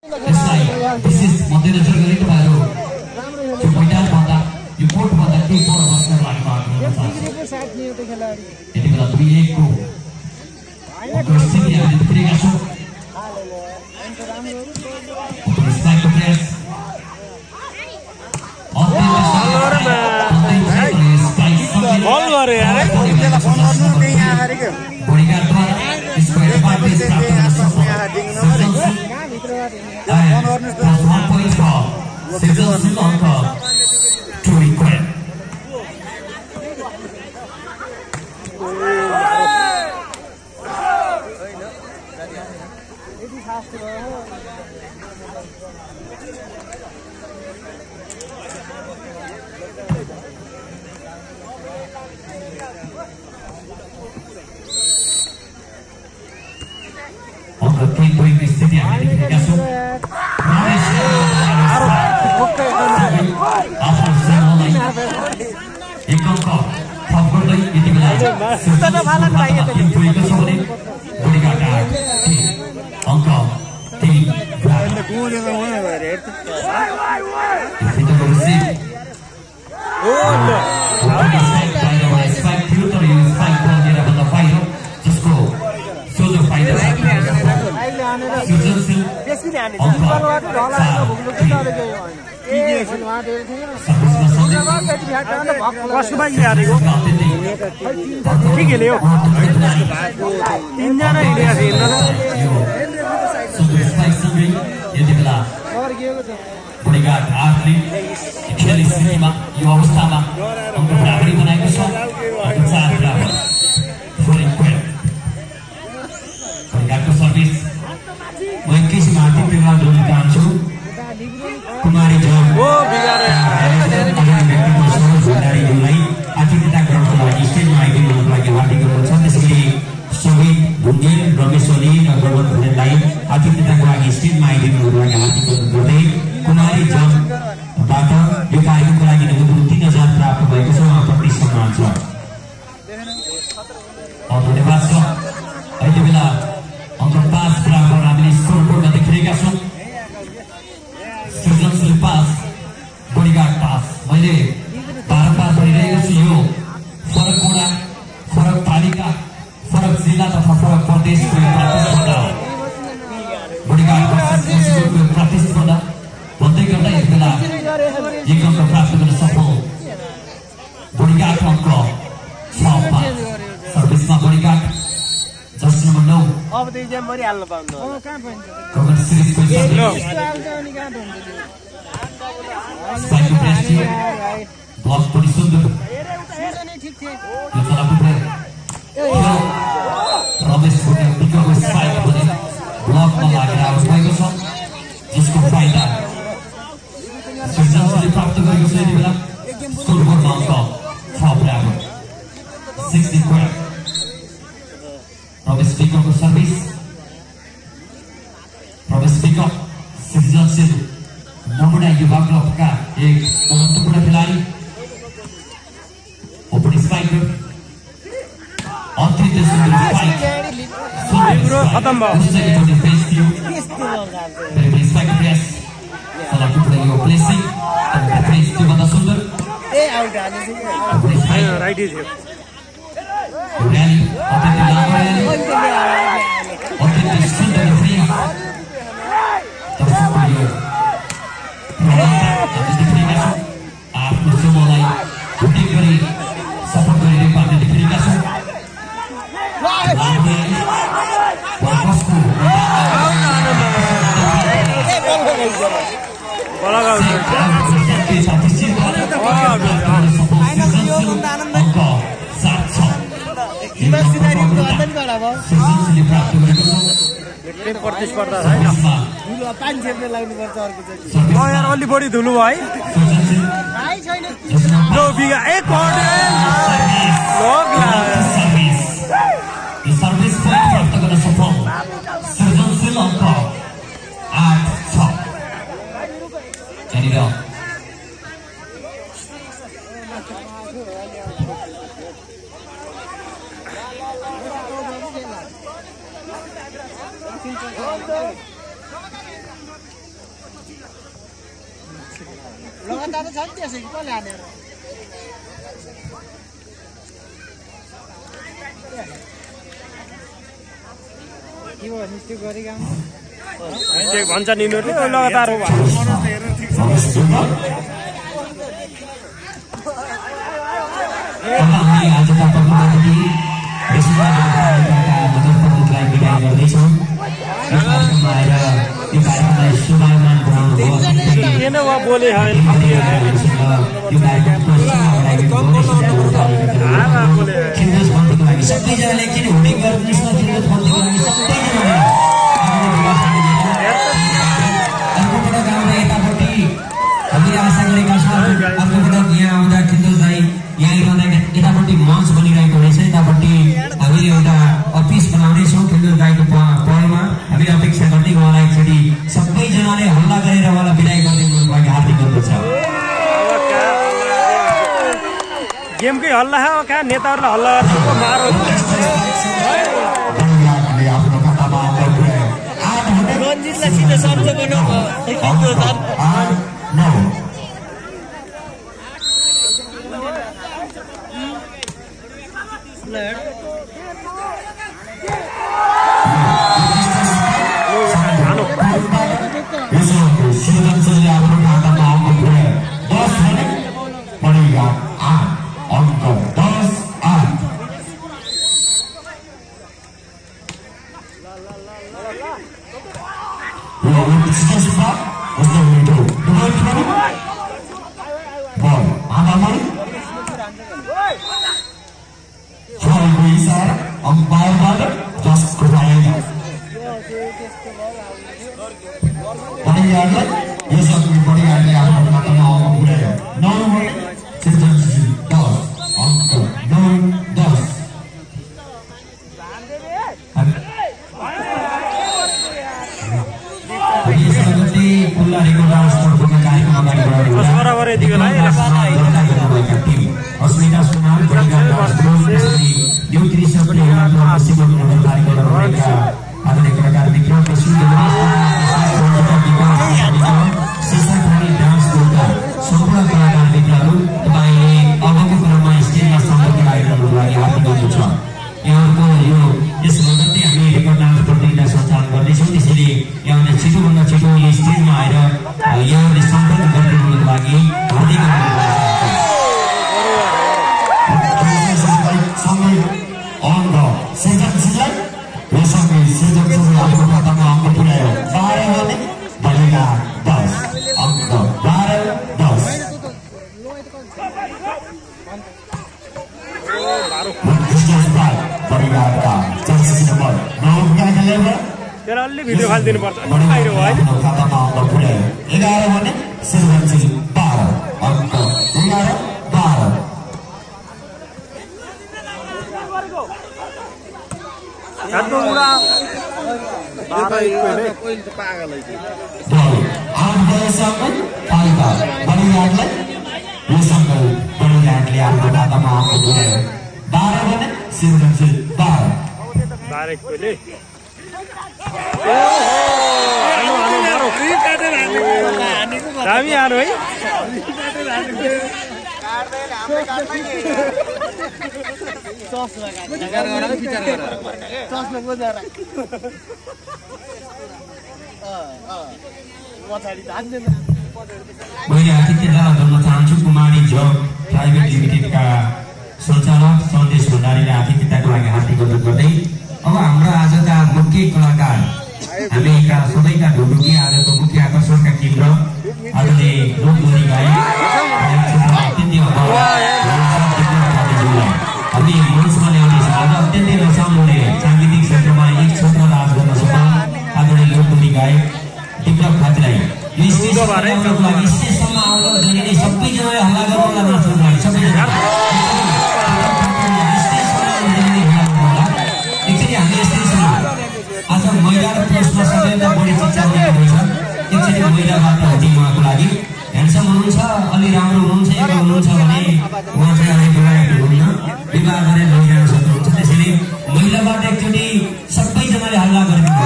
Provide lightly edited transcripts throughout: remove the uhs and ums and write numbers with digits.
यसलाई विशेष मध्यनजर गरी तपाईहरु यो मैदान भन्दा यो कोर्ट भन्दा केही पर बस्न लागि माग्नु चाहन्छु। यति बेला 2-1 को स्थिति हामीले देखेका छौं। स्ट्राइक प्रेस बल गरे यार बढीगाडद्वारा यसको एडभान्टेज प्राप्त गर्न सक्छ। Plus 1 point for Sejal Anka to request. On the 3-point स्थिति हामीले देखेका छौं। यो अवस्थामा अंक बराबरी बनाएको छ। 4 बराबर को सर्भिस म एकैछिन हार्दिक धन्यवाद दिन चाहन्छु। कुमारी जब आतिथ्यता गर्नको लागि स्टेजमा आइदिनुको लागि हार्दिक अनुरोध छ। त्यसैले सबै भुन्जेल रमेश ओली र गौरव भुन्जेललाई आतिथ्यताको लागि स्टेजमा आइदिनुको लागि हार्दिक अनुरोध गर्दै कुमारी जबबाट यो कार्यक्रमको लागि नगद 3000 प्राप्त भएको छ। उहाँप्रति सम्मान छ। धन्यवाद छ। अहिले बेला अंक 5 बराबर हामीले स्कोरबोर्डमा देखिरहेका छौं। सृजनशील पास, बढीगाड पास। मैले बारम्बार भनिरहेको छु यो फरक वडा, फरक पालिका, फरक जिल्ला तथा फरक प्रदेशको प्रतिस्पर्धा हो। बढीगाड वर्सेस प्रतिस्पर्धा भन्दै गर्दा यस बेला एक अंक प्राप्त गर्न सफल बढीगाड अंक 6-5। सर्भिसमा बढीगाड जस्ट नम्बर 9 अब त इक्जाम मरि हाल्न पाउँदैन। कहाँ पाइन्छ कमेन्ट सिरिज को ब्लक पनि सुन्दर यो चला पुग्ने रमेश विकको स्पाइक पनि ब्लकमा लागेर आउट भएको छ, जसको फाइदा सृजनशीलले प्राप्त गरेको छ। यति बेला स्कोरबोर्डमा अंक 6 बराबर 60 प्रवेश विकको सर्भिस। प्रवेश विक सृजनशील नमुना युवा क्लबका एक महत्त्वपूर्ण खेलाडी। ओपनिङ स्ट्राइकर अत्यन्त सुन्दर स्ट्राइक खतम भयो। फेस थियो स्ट्राइक प्रेस सला पुग्दै यो प्लेसिङ फेस थियो भन्दा सुन्दर ए आउट हाल्यो राइट थियो। रैली अत्यन्त लामो रैली अत्यन्त सुन्दर फ्री दर्शकको यो आफ्नो समूहलाई उठेक गरी सपोर्ट गरिरहेको हामीले देखिरहेका छौँ। प्रतिस्पर्धा छैन यार अलि बढी धुलो है सर्भिस पोइन्ट प्राप्त गर्न सफल सृजनशील अंक 8-6। यहाँनिर लगातार छ नि त्यसै कि कसले हानेर के हो नि त्यो गरे काम अहिले भन्छ निनुले लगातार हो आजका प्रमुखअतिथि मुजफ्फरपुरलाई बिदाई गर्दैछौँ कार्यक्रममा आएर यो कार्यक्रमलाई शोभायमान बनाउनुभयो बोले खिलदोस बन्दीको लागि सबैजनाले एकचोटि हुने गरिदिनुहोस् न खिलदोस बन्दीको लागि सबैजनाले अर्कोपटक हाम्रो यतापट्टि हामीले आशा गरेका छौँ अर्कोपटक यहाँ आउँदा खिलदोस दाई यहाँ आइरहँदा यतापट्टि मञ्च बनिरहेको रहेछ यतापट्टि हामीले एउटा अफिस बनाउनेछौँ खिलदोस दाईको पहलमा हामीले अपेक्षा गर्दै उहाँलाई एकचोटि सबैजनाले हल्ला गरेर उहाँलाई बिदाई गरिदिनुको लागि हार्दिक अनुरोध छ गेमकै हल्ला हो कहाँ नेताहरूलाई हल्ला गर्छ मारो रञ्जितलाई सिधै सम्झ बनाउनु त्यसले भिडियो खालिदिनु पर्छ बाहिर हो हैन 11 भने सिरवन्सी 12 अंक 11 12 काट्नु उडा 12 एक पहिले त पागल है आठ बजेसम्म पाइबा बलियाडलाई यो सँगै बलियाडले आफ्नो खातामा अंक पुर्यायो 12 भने सिरवन्सी 12 एक पहिले दामी हारो है मैले आतिथ्यता गर्न चाहन्छु कुमारी जब प्राइभेट लिमिटेडका सञ्चालक सन्देश भण्डारीले आतिथ्यताको लागि हार्दिक अनुरोध गर्दै अब हाम्रो आजका मुख्य कलाकार हामीका सबैका ढोढुकी आजको मुख्य आकर्षणका केन्द्र आजले लोकगीत गाए हामी मञ्चमा ल्याउनेछौँ आज अत्यन्तै रसाउने साङ्गीतिक क्षेत्रमा एक क्षेत्र राज गर्न सफल आदरणीय लोकगीत गायक टिप्लक खातीलाई यो स्टेजको लागि स्टेजसम्म आउन जनिने सबैजनाले हल्ला गर्नुलाई नाच्नुको लागि सबैजना आज महिला र पुरुषमा सबैभन्दा बढी शिक्षा दिएको छ एकचोटि महिलाबाट हुँदै उहाँको लागि ह्यान्डसम हुनुहुन्छ अलि राम्रो हुनुहुन्छ एउटा हुनुहुन्छ भने उहाँ चाहिँ अलि विवाहित हुनुहुन्न विवाह गरेर लैजान सक्नुहुन्छ त्यसैले महिलाबाट एकचोटि सबैजनाले हल्ला गरिदिनु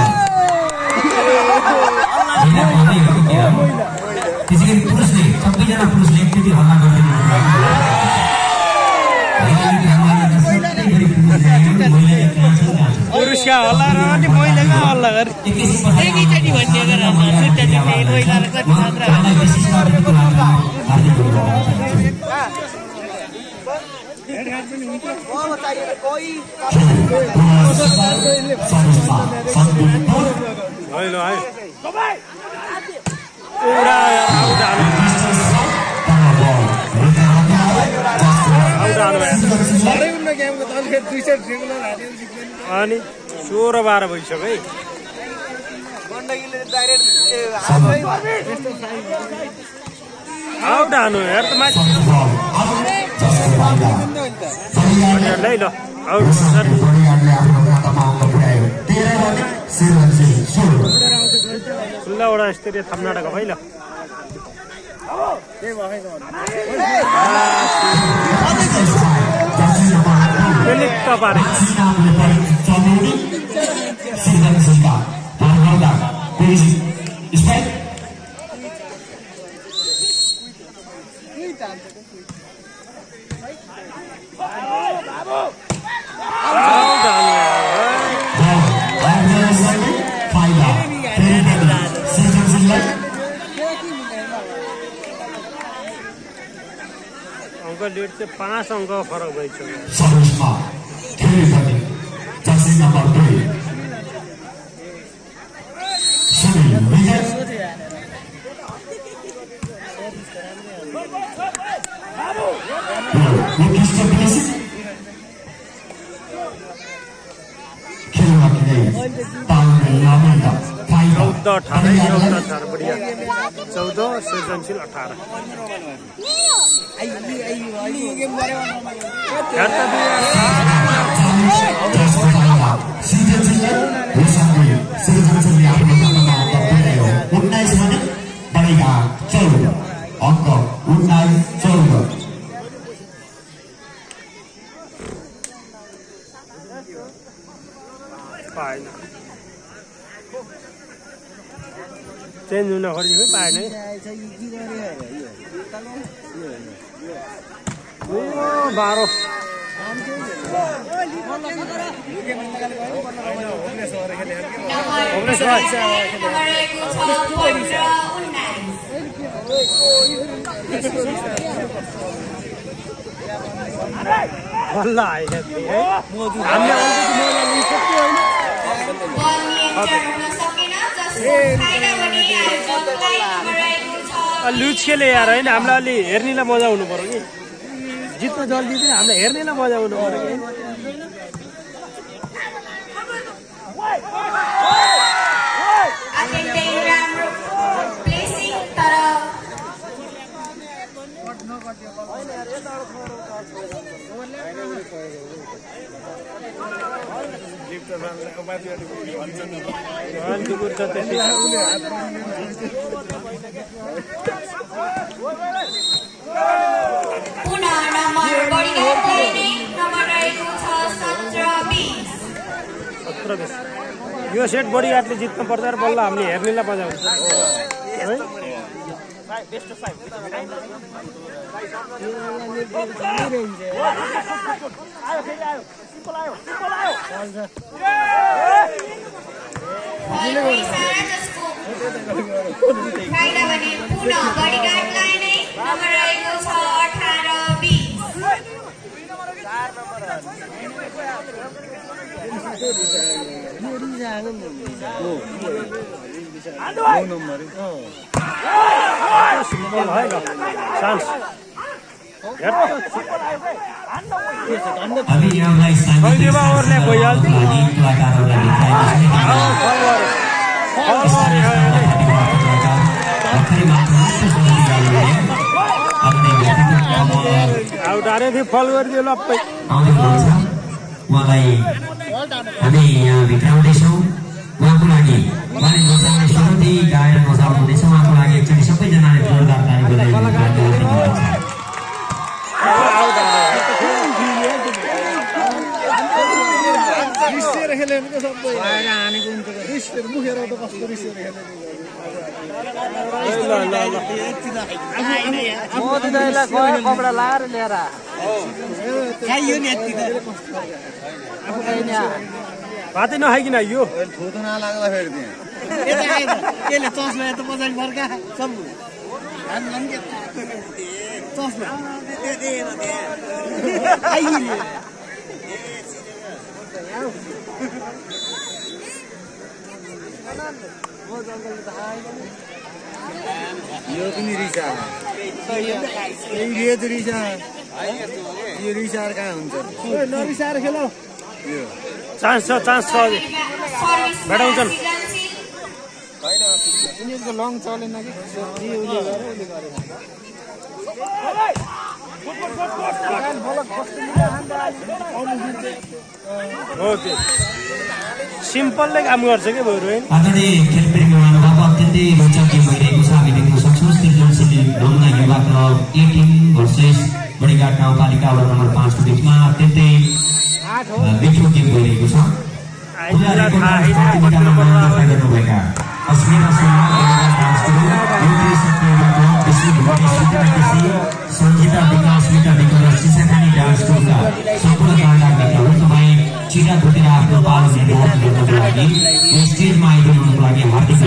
त्यसैगरी पुरुषले सबैजना पुरुषले एकचोटि हल्ला गरिदिनु पुरुषका हल्ला र अनि महिलाका हल्ला गरे एकैचोटि भनिदिएको अनि 16-12 भइसक्यो है आउट हानु हेर त माथि ल आउट खुल्लावटा स्तरीय थाम्नाटक है ल लीड चाहिँ 5 अङ्क फरक भइसक्यो बढ़िया 14 सृजनशील 18 चेन्ज हुन खोजेको पाएन है 12 लुज खेले यार होइन हामीलाई अलि हेर्नेलाई मजा हुनु पर्यो कि जित्नु जल्दी चाहिँ हामीलाई हेर्नेलाई मजा हुनु पर्यो कि यो सेट बडीगार्डले जित्नु पर्छ र बल्ल हामीले हेर्नेलाई मजा हुन्छ फल गरिदियो लप्पै उहाँलाई हामी यहाँ भित्राउँदैछौँ उहाँको लागि उहाँले नचाउने सुरुदेखि गाएर नचाउनुहुँदैछ उहाँको लागि एकचोटि सबैजनाले जोरदार ताली बजाइदिनु मोदी दाइलाई गयो कपडा लाएर ल्याएर खाइयो नि यति त आफू खाइने भातै नखाइकिन आइयो थोतो नलाग्दा फेरि यता आएन केले चस्मा यता पछाडि फर्का सब हान लन के चस्मा आइयो यो पनि रिसा यो रिसा यो रिसार कहाँ हुन्छ नरिसाएर खेलो चान्स छ अझै भेटाउँछन् उनीहरूको लङ चलेन कि हो त्यो सिम्पलले काम गर्छ कि बरु आदरणीय खेलप्रेमी महानुभाव अत्यन्तै रोचक गेम भइरहेको छ हामी देख्न सक्छौँ श्रीजनसिटी ढुङ्गा युवा क्लब 18 भर्सेस बडीघाट गाउँपालिका वार्ड नम्बर 5 को बीचमा अत्यन्तै मिठो गेम भइरहेको छ गर्नुभएका अस्मिता सङ्गीता विकास मिता विकास सिसाखानी डान्स स्कुलका सम्पूर्ण कार्यकर्ताहरू तपाईँ चिटा धुतेर आफ्नो पालो निर्धारण गर्नको लागि स्टेजमा आइदिनुको लागि हार्दिक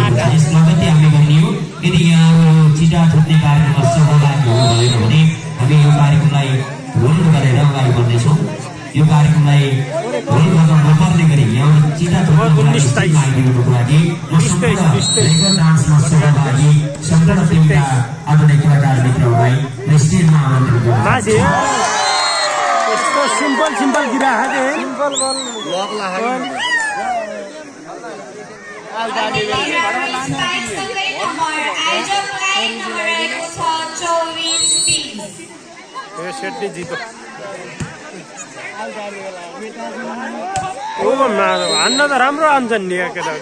स्वागत हामी गर्ने हो। यदि यहाँहरू चिटा धुत्ने कार्यक्रममा सहभागी हुनुभएन भने हामी यो कार्यक्रमलाई होल्ड गरेर अगाडि बढ्नेछौँ। यो कार्यक्रमलाई होल्ड गर्न नपर्ने गरी यहाँहरू चिटा धुत्नको लागि स्टेजमा आइदिनुको लागि रेकर्ड डान्समा सहभागी सम्पूर्ण टिमका आधुनिक कलाकार मित्रहरूलाई स्टेजमा आमन्त्रण गर्दछु। सिम्पल गिरा सिम्पल बल लक लाग्यो यो सेटले जित्यो हान्न त राम्रो हान्छन् नि केटाहरू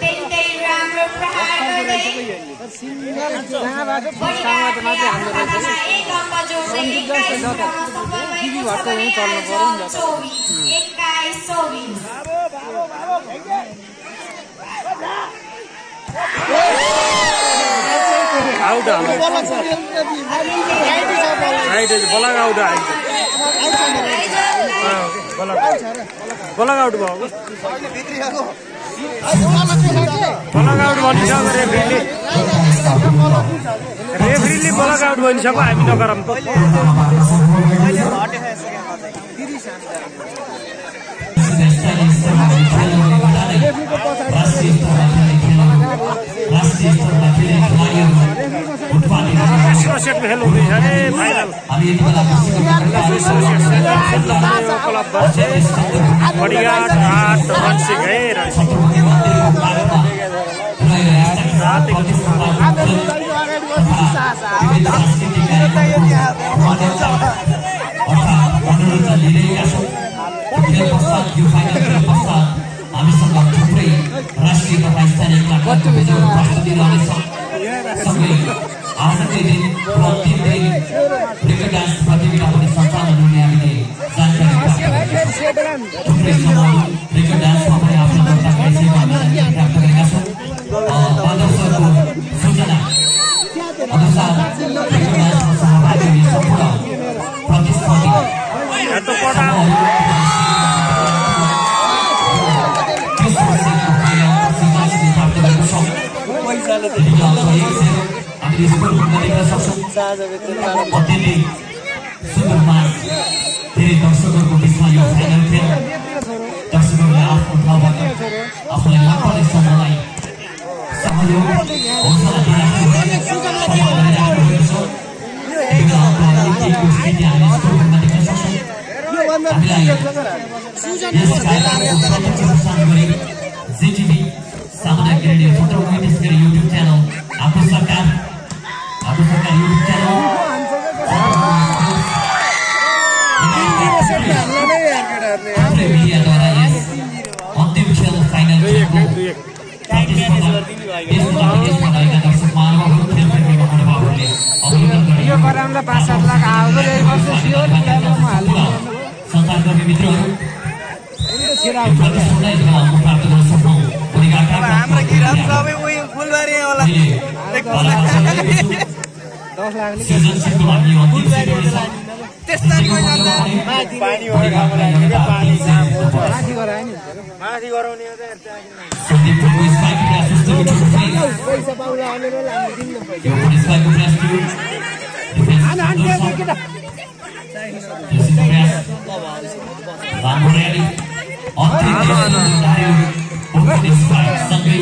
आउट बलग आउट बलग आउट भयो बलग आउट भनिसक्यो रेफ्रीले बलग आउट भनिसक्यो हामी नगरौँ त सेटमा खेल हुँदैछ अरे final club versus Badighat 8 run से गए हामीसँग थुप्रै राष्ट्रिय तथा स्थानीय कार्यक्रमहरू प्रस्तुति रहनेछ। सँगै आजकै दिन प्रतिदिन रेकर्ड डान्स प्रतियोगिता पनि सञ्चालन हुने हामीले जानकारी प्राप्त गरेका छौँ। थुप्रै समूह रेकर्ड डान्समा पनि आफ्नो दर्ताका विषयमा हामीले प्राप्त गरेका छौँ। आदर्शको सूचना अनुसार रेकर्ड डान्समा सहभागी हुने सम्पूर्ण प्रतिस्पर्धी हामीले स्कोर गर्न सक्छौँ। अत्यन्तै सुन्दर म्याच धेरै दर्शकहरूको बिचमा यो फाइनल खेल दर्शकहरूले आफ्नो ठाउँबाट आफूलाई मनपर्ने समूहलाई सहयोग हौसला दिइराख्नु भएको छ। स्थिति हामीले स्कोर गर्न देख्न सक्छौँ। हामीलाई यस कार्यक्रमको प्रत्यक्ष प्रसारण गरी जेटिभी सामुदायिक रेडियो क्षेत्र विशेष गरी युट्युब च्यानल आफ्नो सरकार युट्युब च्यानल मिडियाद्वारा यस अन्तिम खेल फाइनल खेलको प्रतिस्पर्धा देशमा रहेका दर्शक महानुभावहरू खेलप्रेमी महानुभावहरूले अवलोकन गरे। सञ्चारकर्मी मित्रहरू प्रतिस्पर्धा प्राप्त गर्न सक्छौँ। सृजनशीलको लागि अन्तिम सेकेन्ड छ त्यस्ता पानी हो खामलाई पानी माथि गराउने हो त सन्दीप को spike press system to face पैसा पाउला भनेर हामी दिनु पैसा यो पनि स्पाइक प्रेस टु डिफेन्स लामोरेली अन्तिम खेलाडी ओपन स्पाइक सँगै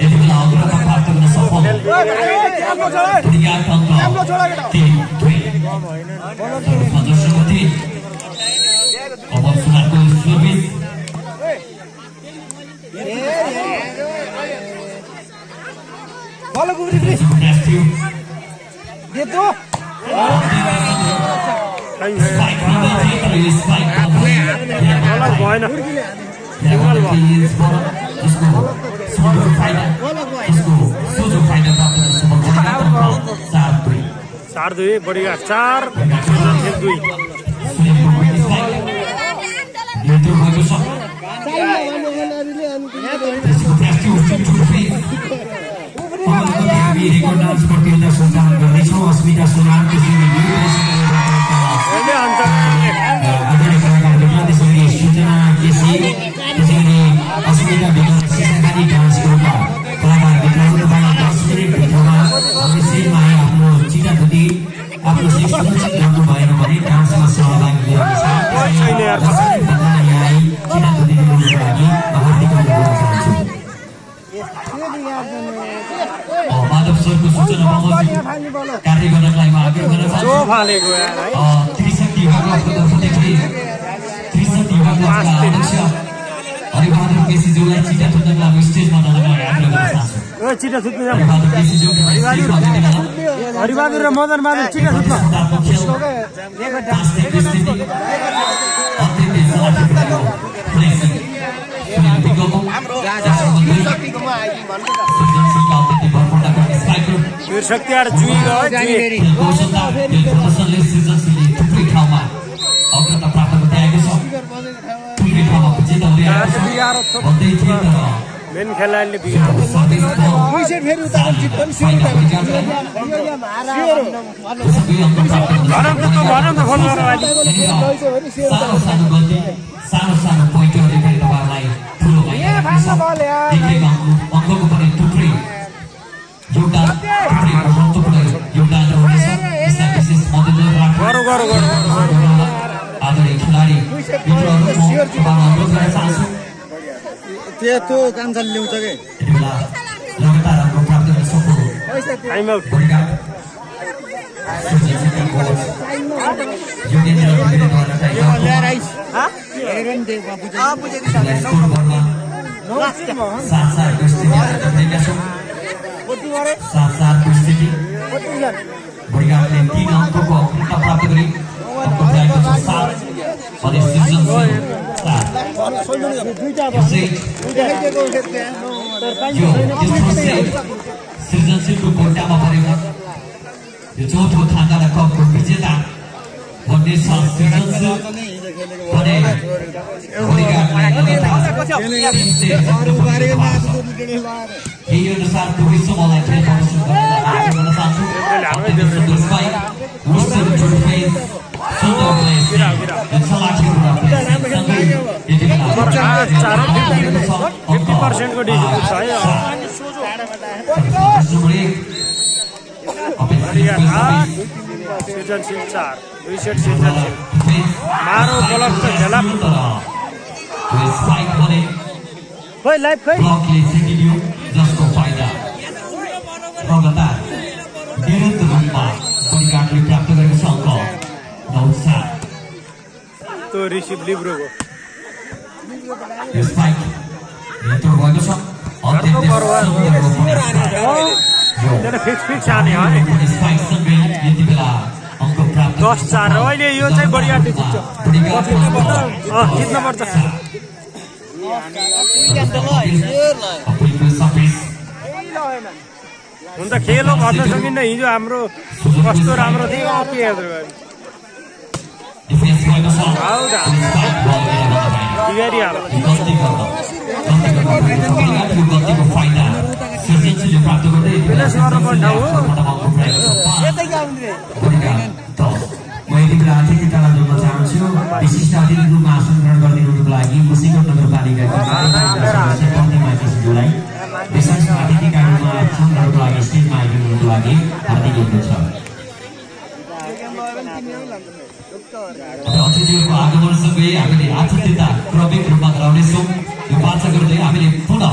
यति बेला अग्रमा प्राप्त गर्न सफल अब सुनारको सर्भिस बल गुब्री दे दो स्पाइक चार दुई बढी 4 2 अस्मिता सुनारको सूचना अस्मिता विकासकारी डान्स ग्रुपका कलाकार मित्रहरू तपाईँलाई 10 मिनट भित्रमा अवश्यमा आफ्नो चिटाधुती आफ्नो सुरक्षित गर्नु भएन भने डान्समा सहभागी लिएको छ चिटाधुती दिनुको लागि हार्दिक अनुरोध चाहन्छु माधव सरको सूचना बमोजिम कार्य गर्नका लागि म आग्रह गर्न चाहन्छु त्रिशक्ति विभागका प्रदर्शनदेखि त्रिशक्ति विभागका अध्यक्ष हरिबहादुर केसीज्यूलाई चिटा थुत्नको लागि स्टेजमा जानको लागि आग्रह गर्न चाहन्छु चिटा थुत्नु हरिबहादुर केसीज्यू हरिबहादुर र मदन बहादुर चिटा थुत्नु शक्तियार जुई थुप्रै ठाउँमा अग्रता प्राप्त गर्दै आएको छ थुप्रै ठाउँमा विजेता हुँदै आएको छ भन्दै थिए तर मेन खेलाडीले सानो सानो पोइन्टहरूले पनि तपाईँहरूलाई ठुलो अङ्कको पनि थुप्रै योगदान थुप्रै महत्त्वपूर्ण योगदान हुनेछ यसलाई विशेष मध्यनजर राखेर आदरणीय खेलाडी मित्रहरू अनुरोध गर्न चाहन्छु त्यो कान्छाले ल्याउँछ के यति बेला लगातार अङ्क प्राप्त गर्न सफल सात स्थिति बढीघाटले 3 अङ्कको अग्रता प्राप्त गरी सृजनशीलको कोटामा परेको यो चौथो थाङ्गाला कपको विजेता भन्ने छ सृजनशील भने यही अनुसार दुवै समूहलाई खेल प्रदर्शन गर्न चाहन्छु सृजनशील 4 2 सेट सृजनशील मारो बलक खेला खोइ लाइभ खोइ जसको फाइदा लगातार निरन्तर रूपमा बढीघाटले प्राप्त गरेको छ अङ्क 9-7 त्यो रिसिभ लिब्रोको यो स्पाइक नेतो भएको छ फिक्स आने हो स्पाइक सँगै यति बेला अङ्क प्राप्त 10-4 अहिले यो चाहिँ बढिया जित्छ जित्न पर्छ हुन त खेल हो भन्न सकिन्न हिजो हाम्रो कस्तो राम्रो थियो के हेर्दै सृजनशीलले प्राप्त गर्दै म यति बेला अतिथि ताला जोड्न चाहन्छु विशिष्ट अतिथि रूपमा आसन ग्रहण गरिदिनुको लागि मुसिकोट नगरपालिकाको जोलाई विशेष अतिथि कार्यक्रममा आसन ग्रहणको लागि स्टेजमा आइदिनुको लागि हार्दिक अनुरोध छ। अतिथिहरूको आगमनसँगै हामीले आतिथ्यता क्रमिक रूपमा गराउनेछौँ। यो वाचा गर्दै हामीले पुनः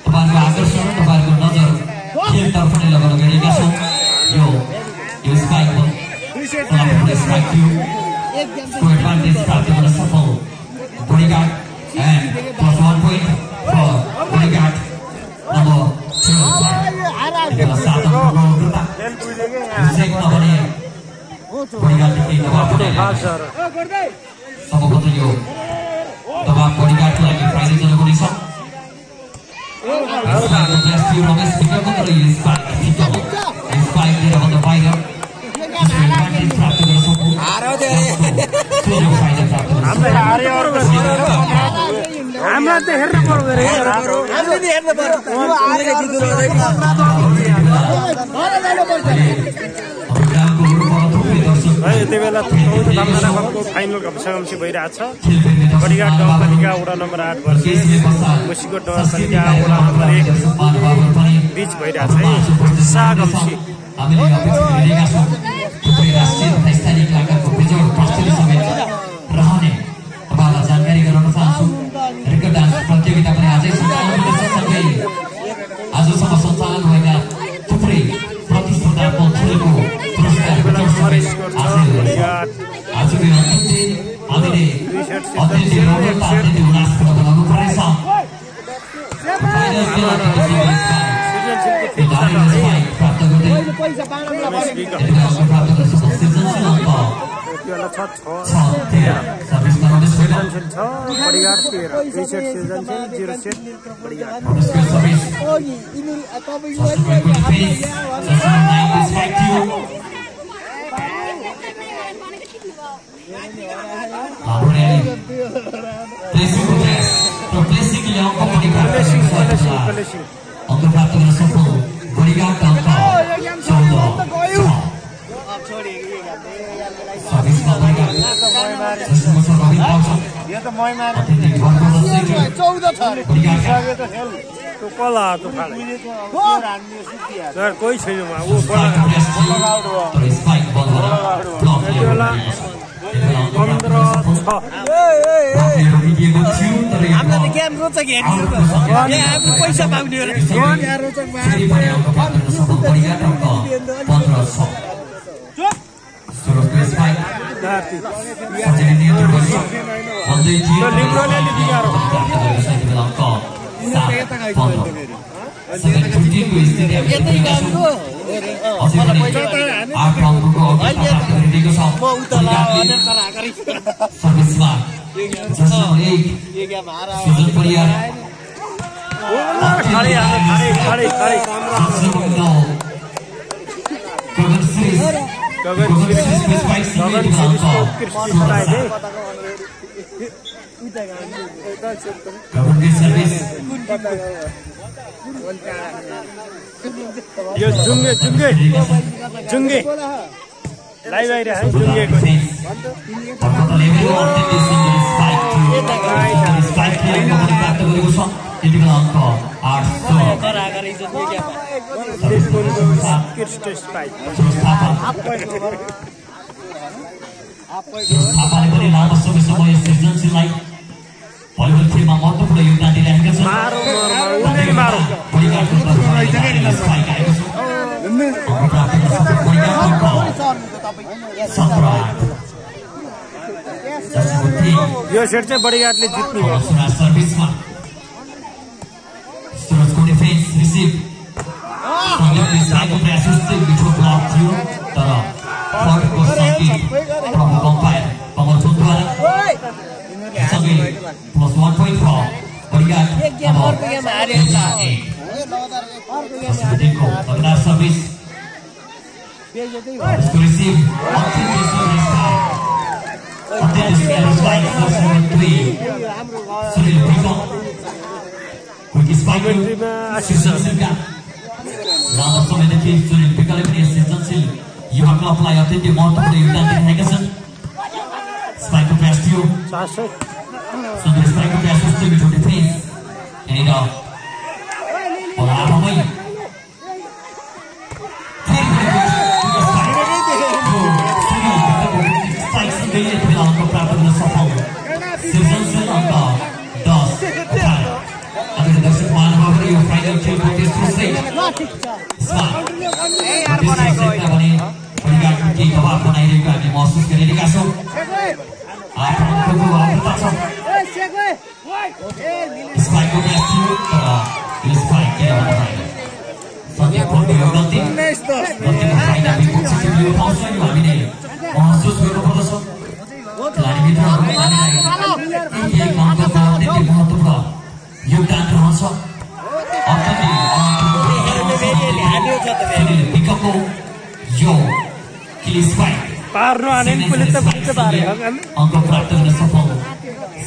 तपाईँहरूको आकर्षण तपाईँहरूको नजर खेलतर्फ नै लगाउन गएका छौँ। यो स्पाइक स्ट्राइक थियो एडभान्टेज प्राप्त गर्न सफल bodyguard and +1 point for bodyguard number 2 7 बडीगार्डदेखि दबाब सम्भवतः यो दबाब बडीगार्डको लागि फाइदाजनक हुनेछ। रमेश विक्रम तर यो स्पाइक लिएर भन्दा बाहिर प्राप्त गर्न सक्नु हामीलाई त हेर्नु पर्दैन यति बेला फाइनल घम्सी भइरहेछ। बडीगार्ड गाउँपालिका वडा नम्बर 8 वर्सेस मुसिकोट नगरपालिका वडा नम्बर 1 बीच भइरहेछ है साघम्सी। राष्ट्रिय तथा स्थानीय कलाकारको बेजोड प्रस्तुति समेत रहने तपाईँलाई जानकारी गराउन चाहन्छु। रिकर्ड डान्स प्रतियोगिता पनि आजै सञ्चालन हुनेछ। सँगै आजसम्म सञ्चालन भएका थुप्रै प्रतिस्पर्धात्मक खेलको पुरस्कार आजको यो अन्तिम दिन हामीले अत्यन्तै उल्लासपूर्ण बनाउनु पर्नेछ। प्राप्त गर्दै अंक प्राप्त गर्न सफल बडीगार्ड अंक 14 कोही छैन हामीलाई त गेम रोचक हेर्नु हाम्रो पैसा पाउने यो जुङ्गे जुङ्गे जुङ्गे लाइभ आइरहेको है जुङ्गेको लामो समयसम्म यस सृजनशीललाई भलिबल खेलमा महत्त्वपूर्ण योगदान दिइरहेका छन्। यो सेट चाहिँ बडीगार्डले जित्नु भयो। सर्भिसमा सुरजको डिफेन्स रिसिभ मिठो ब्लक थियो तर फर्टको सङ्केत प्रमुख अम्पायर कमल पुङद्वारा सँगै +1 point for बडीगार्ड service receive Sunil quick spike सृजनशीलका लामो समयदेखि सुनिल विकले पनि सृजनशील युवा क्लबलाई अत्यन्तै महत्त्वपूर्ण योगदान दिइरहेका छन् स्पाइकको प्यास थियो सुन्दर स्पाइकको प्यास जस्तो मिठो डिफेन्स यहाँनिर आफमै अंक प्राप्त गर्न सफल सृजनशील अंक 10 दर्शक महानुभावहरू यो फाइनल खेलको तेस्रो सेट केही दबाव बनाइरहेको हामी महसुस गरिरहेका छौँ स्पाइकको म्याच थियो तर यो स्पाइक के हामीले महसुस गर्नुपर्दछ महत्त्वपूर्ण योगदान रहन्छ यो अंक प्राप्त गर्न सफल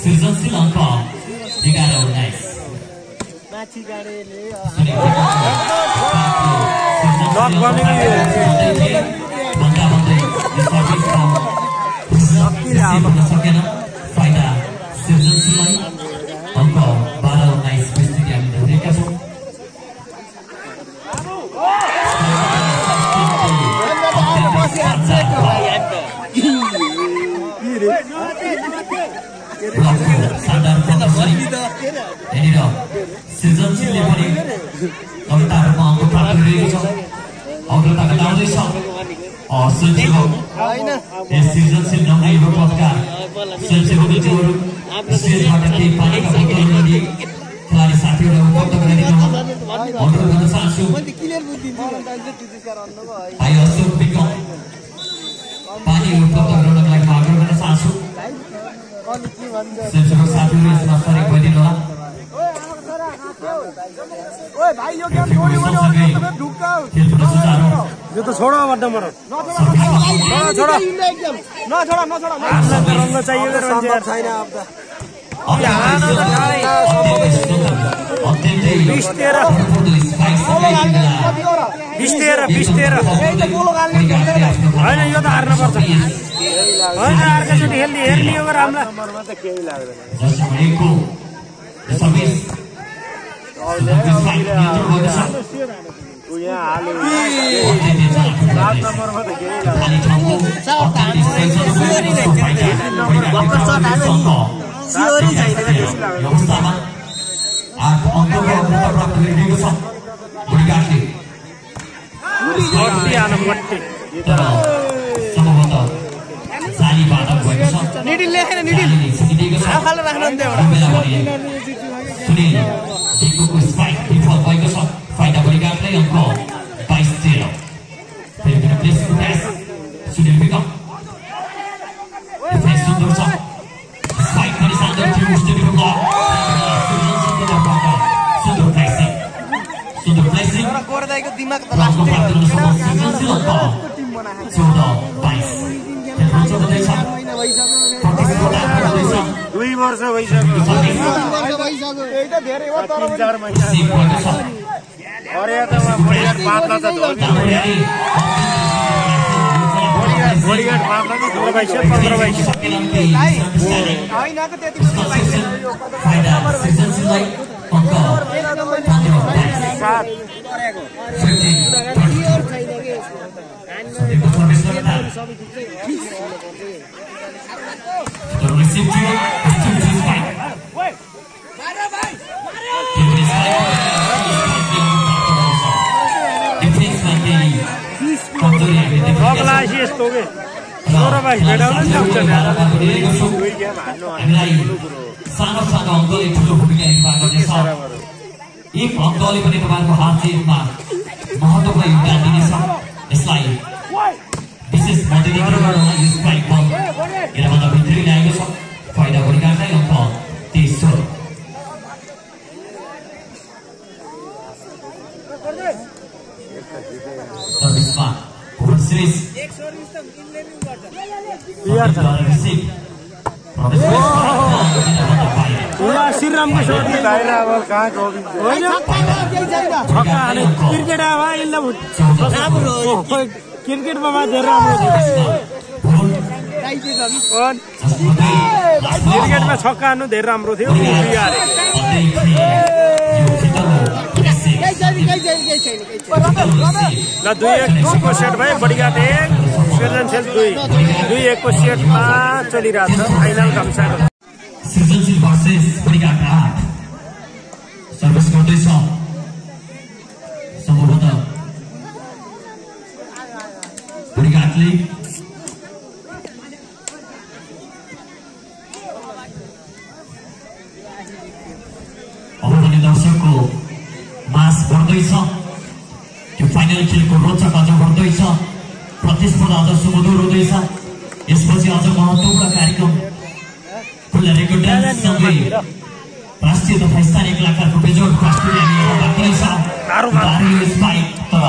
सृजनशील अंक 11-19 सकेन फाइदा सृजनशीललाई अंक 12-19 स्थिति हामी हेरेका छौँ सृजनशीलले पनि कविताहरूमा अंक प्राप्त गरिरहेको छ अग्रता घटाउँदैछ सृजनशील नभएको पदकार स्वयंसेवकहरू स्टेजबाट केही पानीका बोतल नदिए खेलाडी साथीहरूलाई उपलब्ध गराइदिनु अनुरोध गर्न चाहन्छु भाइ अशोक विक्रम पानी उपलब्ध गराउनको लागि आग्रह गर्न चाहन्छु स्वयंसेवक साथीहरू यसमा सहयोग गरिदिनु होला यो त छोडो बड्डा मरो छोडो रंग चाहिए छैन होइन यो त हार्न पर्छ होइन अर्कोचोटि हेर्ने हो हामीलाई त केही फाइदा परिगाटलाई अंक 22-13 सुनिल विक्रम सुन्दर छ स्पाइक पनि सान्दर थियो सुन्दर फ्लेक्सिङ गोरदाईको दिमाग त लास्ट 2 वर्ष भइसक्यो त्यही त धेरै हो तर 3-4 महिना अरे त बढिया पातला त बढिया पातला त 15 हैनको त्यति फाइदा सृजनशीललाई अंक 7 सानो सानो अंकले ठुलो भूमिका निर्वाह गर्नेछ एक अंकले पनि तपाईहरुको हात जितमा महत्त्वपूर्ण योगदान दिनेछ यसलाई विशेष मध्यनजर गर्न यो स्ट्राइक बल यसबाट भित्री ल्याएको छ फाइदा परिगाटलाई अंक 23 सर्भिसमा भुवन श्रेष्ठ श्रीरामको सोट बाहिर अब कहाँ गोविन्द होइन छक्का हाने क्रिकेट क्रिकेटमा धेरै राम्रो क्रिकेटमा छक्का हान्नु धेरै राम्रो थियो ल 2-1 को सेट भयो बडीघाट 1 सृजनशील 2-1 को सेटमा चलिरहेको छ फाइनल गम्साको सृजनशील भर्सेस बडीघाट 8 सर्भिस गर्दैछ सम्भवतः बडीघाटले अब भने दर्शकको मास बढ्दैछ त्यो फाइनल खेलको रोचक अझ बढ्दैछ प्रतिस्पर्धा अझ सुमधुर हुँदैछ यसपछि अझ महत्त्वपूर्ण कार्यक्रम खुल्ला रेकर्ड सँगै राष्ट्रिय तथा स्थानीय कलाकारको बेजोड प्रस्तुति हामी बाँकी छ स्पाइक तर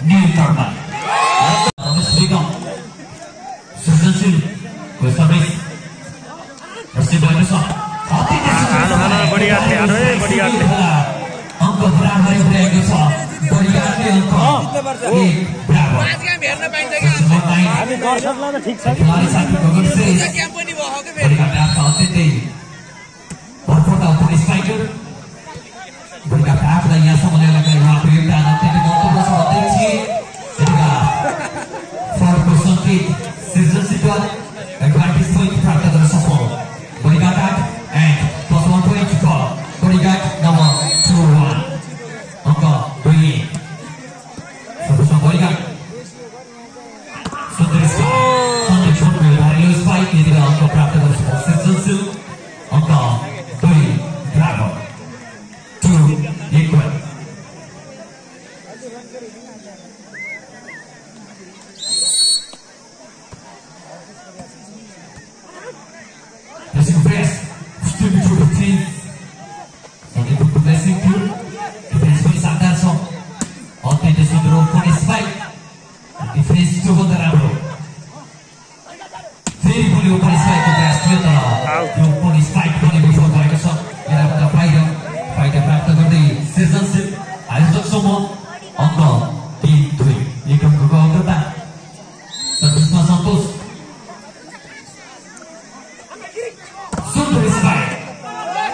नियन्त्रणमा रमेश बेगम सृजनशीलको सर्भिस रिसिभ भएको छ अङ्क बराबर भएको छ बडीघाटले अङ्क हामी दर्शकलाई त ठिक छ अत्यन्तै भरपर्दा पुलिस स्ट्राइकर बडीघाट 8लाई यहाँसम्म ल्याउनका लागि उहाँको योगदान अत्यन्तै महत्त्वपूर्ण छ भन्दै थिए फरको सङ्केत सृजनशीलद्वारा एडभान्टेज पोइन्ट प्राप्त गर्न सफल Badighat 8 and +1 point for Badighat number 2-1 अङ्क 2 सर्वप्रथम बडीघाट सुन्दर छोटो भारीलो स्पाइक यति बेला अङ्क प्राप्त गर्न सफल सृजनशील अङ्क 2 बराबर 2 equal Pressing press, still to the team. Sampai butuh pressing tu, defense pun sadar so. Otak itu sudah pun spike, defense tu pun terlalu. Very boleh open spike tu press tu terlalu. Pun spike pun before mereka so. Mereka dah fighter berapa kali sৃজনশীল আয়োজক semua angka 3-2. Ikut gol ketat. Servisma Santos. Sunder spike.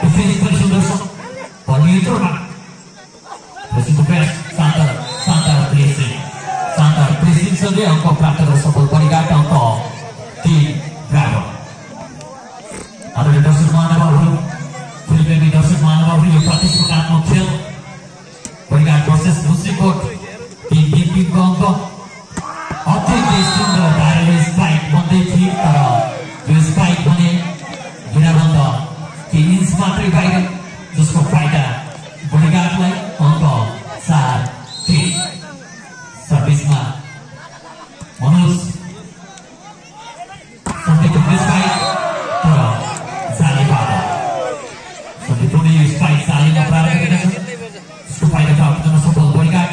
Defense pun sunder so. Ball terma. Pressing press. Santar pressing saja angka berapa tersebut berdikkat angka 3 berapa. Ada dosur mana baru. Filipina dosur mana baru yang partisipasi खेल Badighat versus मुस्लिकोट team को अंक अत्यन्तै सुन्दर भारीलो spike बन्दै थियो तर यो spike भने गिराबन्द 3 इन्च मात्रै बाहिर जसको फाइदा बडीघाटलाई अङ्क 4-3 सर्भिसमा मनोज सन्देशको स्पाइक तर जालीबाट सन्देशले यो स्पाइक जालीमा प्राप्त गरेको छ यसको फाइदा प्राप्त गर्न सफल बडीघाट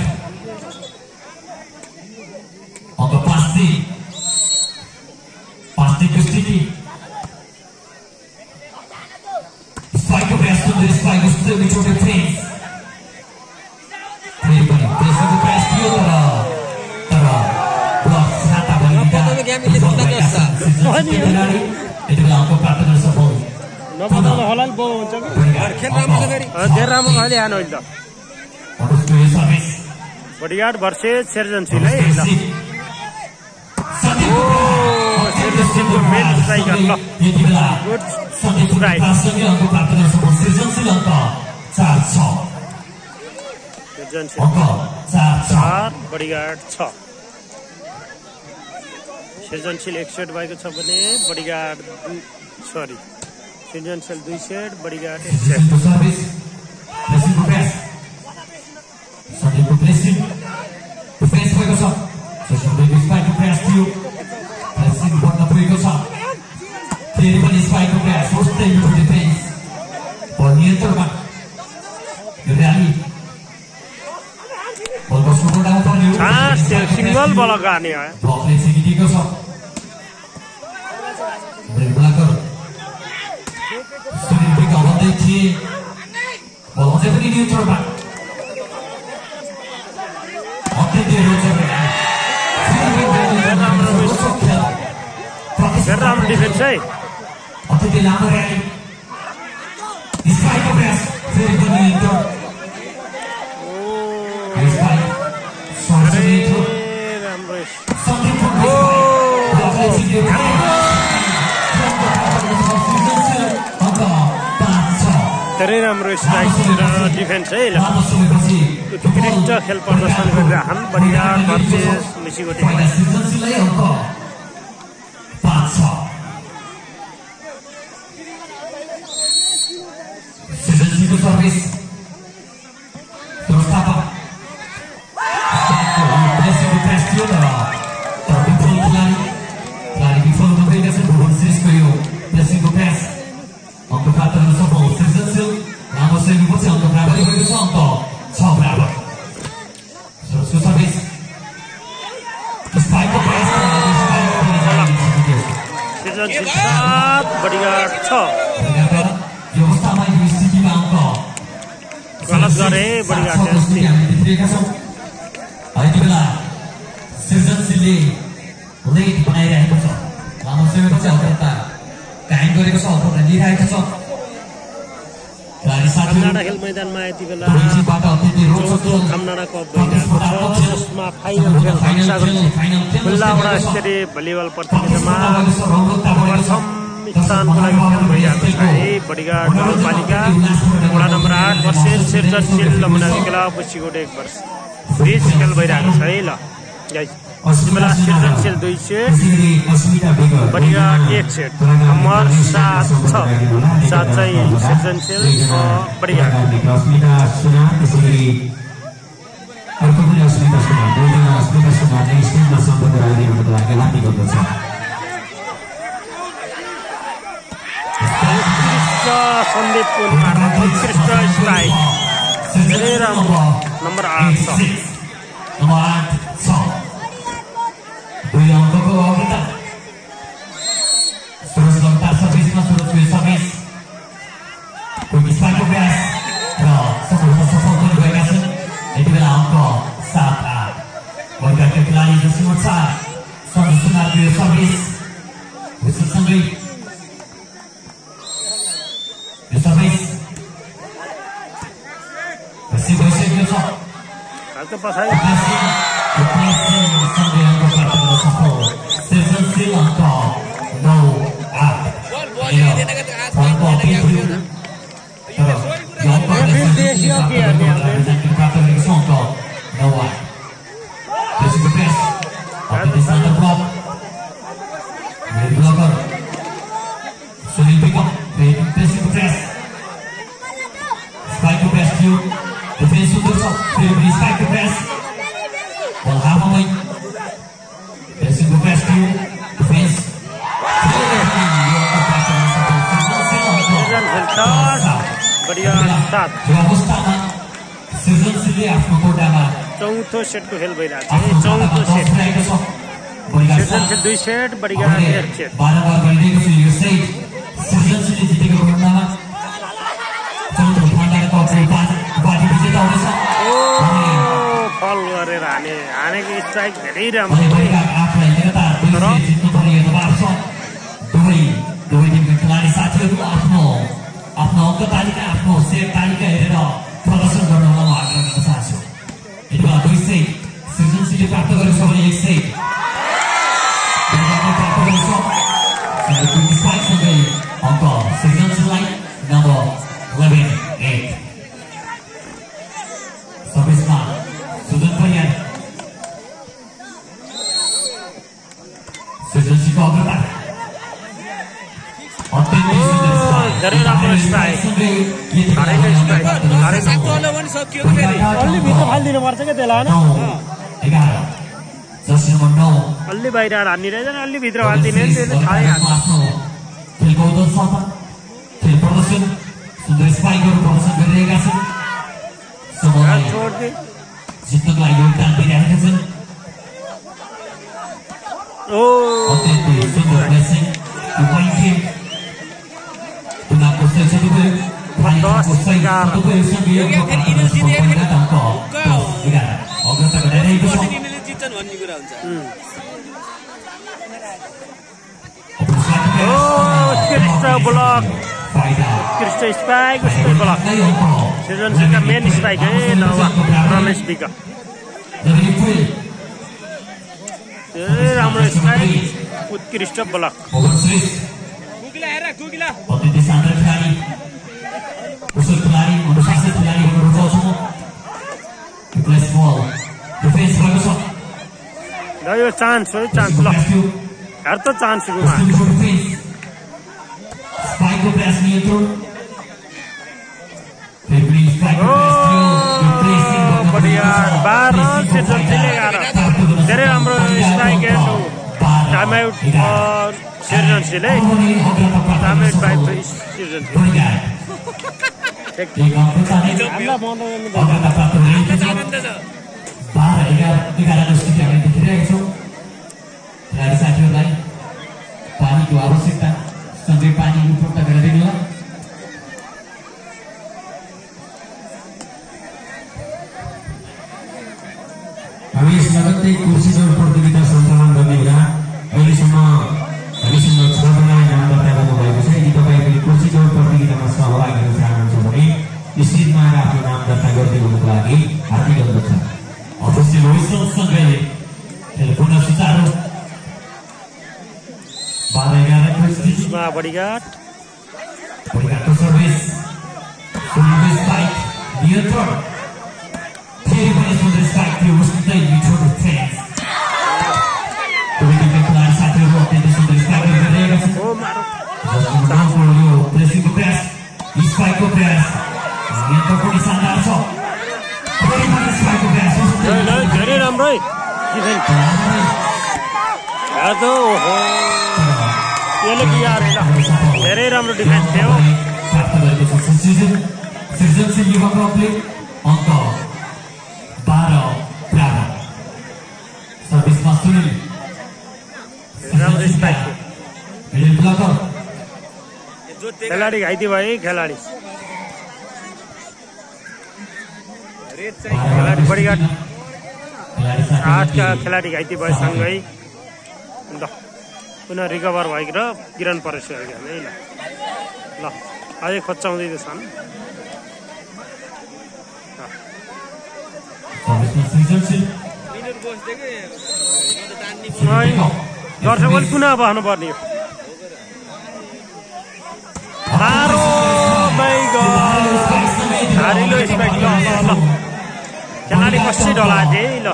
अङ्क 5-3 को स्थिति स्पाइकको प्रयास सुन्दर स्पाइक उस्तै छोटो फ्रेन्स फेरि पनि प्रेसरको प्रयास थियो तर ब्लक साता बल यति बेला अङ्क प्राप्त गर्न सफल नबनाउनु होला नि बल हुन्छ कि धेरै राम्रो अहिले हान अहिले बडीघाट भर्सेस सृजनशील है सृजनशीलको मेन स्ट्राइकर ल गुड स्ट्राइक सृजनशील अङ्क 4-6 सृजनशील 4 बडीघाट 6 सृजनशील 1 सेट भएको छ भने बडीघाट सृजनशील 2 set Badighat 1 set Sampai pressing, defense भएको छ सृजनशील स्पाइक प्रयास थियो pressing गर्न पुगेको छ फेरि पनि स्पाइक प्रयास उस्तै यो डिफेन्स बल नियन्त्रणमा यो र्याली बल बस्नु पर्ने हो सिंगल बल गर्ने हो ब्लकले सिकिदिएको छ ब्रेक ब्लकर सुनिल बेगम गर्दै थिए बल अझै पनि न्युट्रलमा अत्यन्तै रोचक राम्रो डिफेन्स है अत्यन्तै लामो र्याली स्पाइकको प्रयास फेरि पनि धेरै राम्रो स्ट्राइक र डिफेन्स है उत्कृष्ट खेल प्रदर्शन गरिरहन् बढिया पर्चेस मिसिको टिम सर्भिस व्यवस्थापक खेलाडी विफल नभएका छन् भुवन श्रेष्ठको यो प्रेसिङको प्रयास अङ्क प्राप्त गर्न सफल सृजनशील लामो श्रेणीपछि अङ्क प्राप्त गरेको छ अङ्क 6 बराबर सुरजको सर्भिस स्पाइकको प्रयास सृजनशील साथ बढिया छ यो अवस्थामा यो स्थितिमा अङ्क गलत गरे बढिया टेस्ट देखिरहेका छौँ यति बेला सृजनशीलले लेट बनाइरहेको छ लामो समयपछि अल्पता कायम गरेको छ अल्पता लिइरहेको छ खेलाडी साथीहरू खेल मैदानमा यति बेला अत्यन्तै रोचक खामनाडा कप भइरहेको छ जसमा फाइनल खेल खुल्लावडा स्तरीय भलिबल प्रतियोगितामा प्रथम स्थानको लागि खेल भइरहेको छ है बढिया नगरपालिका वडा नम्बर 8 वर्षेस सृजनशील लमनावी क्लब पुच्चीकोट 1 वर्ष बीच खेल भइरहेको छ है ल बेला सृजनशील 2 सेट बढिया 1 सेट नम्बर 7 छ 7 चाहिँ सृजनशील बढिया अर्को पनि अस्मिता सुनार दुईजना अस्मिता सुनारले स्टेजमा सम्पर्क राखिदिनुको लागि लापी गर्दछ सन्दीपको उत्कृष्ट स्ट्राइक धेरै राम्रो नम्बर 8 छ दुई अङ्कको अग्रता सुरज लगातार सर्भिसमा सुरजको सर्भिस कोही स्पाइकको प्रयास र सफल पनि भएका छन् यति बेला अङ्क 7-8 वर्गका खेलाडी जसमा छ सन्दीप सुनारको सर्भिस विशेषसँगै यो सर्भिस रसी भइसकेको छ हालको पछाडि सृजनशील अङ्क 9-8 सुनील बेगम प्रेसिङ प्रेस स्पाइकको प्रेस थियो डिफेन्स सुन्दर छ फेरि स्पाइकको प्रेस बल हाफमै प्रेसिङको प्रेस थियो डिफेन्स बढिया 7 यो अवस्थामा सृजनशीलले आफ्नो कोटामा चौथो सेटको खेल भइरहेको छ चौथो सेट सृजनशील 2 सेट बढिया 1 सेट बारम्बार भइरहेको छ यो सेट सृजनशीलले जितेको खण्डमा चौथो खण्डको बाटी विजेता हुनेछ फल गरेर हानेको स्ट्राइक धेरै राम्रो आफूलाई लगातार जित्नु पर्ने दबाब छ दुवै टिमका खेलाडी साथीहरू आफ्नो अङ्क तालिका आफ्नो सेट तालिका हेरेर प्रदर्शन गर्न म आग्रह गर्न चाहन्छु यति बेला 2 सेट सृजनशीलले प्राप्त गरेको छ भने 1 सेट प्राप्त गरेको छ स्पाइकसँगै अङ्क सृजनशीललाई नम्बर 11-8 सर्भिसमा सुजन परियार सृजनशीलको अग्रता अत्यन्तै सुन्दर धेरै राम्रो स्ट्राइक अलि भित्र फालिदिनु पर्छ क्या त्यसलाई अलि बाहिर हान्ने रहेछ अलि भित्र फालिदिने त्यसले थाहै हाल्छ खेलको उद्घोषणमा खेल प्रदर्शन सुन्दर स्पाइकहरू प्रदर्शन गरिरहेका छन् जित्नको लागि योगदान दिइरहेका छन् अत्यन्तै सुन्दर प्लेसिङ यो पोइन्ट टिम चुनावको सेक्सन को सही सदुपयोगसँग योगको परिणाम अङ्क 10-11 अग्रता गराइरहेको छ जित्छन् भन्ने कुरा हुन्छ उत्कृष्ट ब्लक उत्कृष्ट स्पाइक उत्कृष्ट ब्लक सृजनशीलका मेन स्पाइक है नवा रमेश विक धेरै राम्रो स्पाइक उत्कृष्ट ब्लक अत्यन्तै शानदार खेलाडी कुशल खेलाडी अनुशासित खेलाडी हुन रुचाउँछु प्लेस बल डिफेन्स भएको छ ल यो चान्स हो चान्स ल हेर त चान्स स्पाइकको प्रयास नियन्त्रण बढिया 12 सृजनशील 11 धेरै राम्रो स्ट्राइक एन्ड टाइम आउट सृजनशील है टाइम आउट बाइ सृजनशील खेलाडी साथीहरूलाई पानीको आवश्यकता सँगै पानी उपलब्ध गराइदिनु होला हामी यस लगत्तै कुर्सी दौड प्रतियोगिता सञ्चालन गर्ने हुँदा अहिलेसम्म हामीसँग 6 जना नाम दर्ता गर्नुभएको छ यदि तपाईँ पनि कुर्सी दौड प्रतियोगितामा सहभागी हुन चाहनुहुन्छ भने स्क्रिनमा आएर आफ्नो नाम दर्ता गरिदिनुको लागि हार्दिक अनुरोध छ अफिसियल होइसलसँगै खेल पुनः सुचारू 12-11 को स्थितिमा बढीघाटको सर्भिस स्पाइक नियन्त्रण फेरि पनि सुन्दर स्पाइक थियो उस्तै मिठो डिफेन्स खेलाडी साथीहरू अत्यन्तै सुन्दर स्पाइक गरिरहेका छन् यो प्रेसिङको प्रयास स्पाइकको प्रयास नियन्त्रण पनि शानदार छ फेरि पनि स्पाइकको प्रयास धेरै राम्रो है धेरै राम्रो डिफेन्स थियो सृजनशील युवा क्लबले अङ्क 12-11 सर्भिसमा सुनिल राम्रो स्पाइक मिडल ब्लकर खेलाडी घाइते भए खेलाडी बढीघाट 8 का खेलाडी घाइते भए सँगै ल पुनः रिकभर भएको र किरण परेश्वर है ल अझै खोज्चाउँदैछ दर्शकले पुनः बस्नुपर्ने हो खेलाडी कसै डलाए ल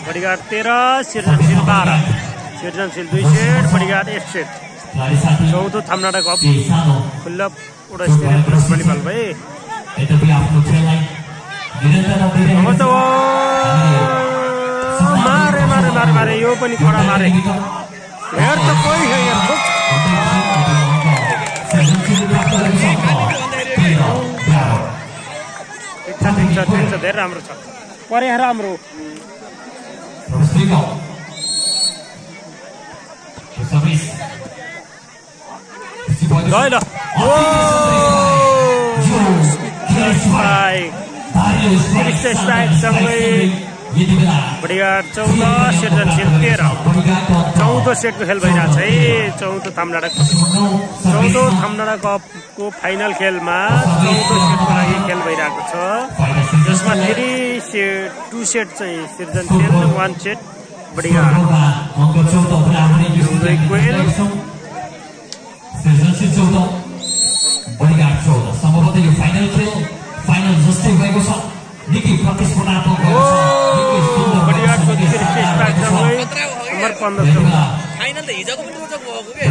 बढीघाट 13 सृजनशील 12 सृजनशील 2 सेट बढीघाट 1 सेट चौथो थामनाडा कप खुल्ला वडा स्तरीय पुरुष भलिबल भए मारे यो पनि कडा मारे हेर त कोही हेर धेरै राम्रो छ परे राम्रो बढीघाट 14 सृजनशील 13 चौथो सेटको खेल भइरहेछ है चौथो थामनाडा कपको फाइनल खेलमा चौथो सेटको लागि खेल भइरहेको छ जसमा 2 सेट चाहिँ सृजनशील 1 सेट बढीघाट सृजनशील 14 बढीघाट 14 सम्भवतः यो फाइनल जस्तै भएको छ निकै प्रतिस्पर्धात्मक भएको छ बढीघाटको नम्बर 15 फाइनल त हिजोको पनि रोचक भएको के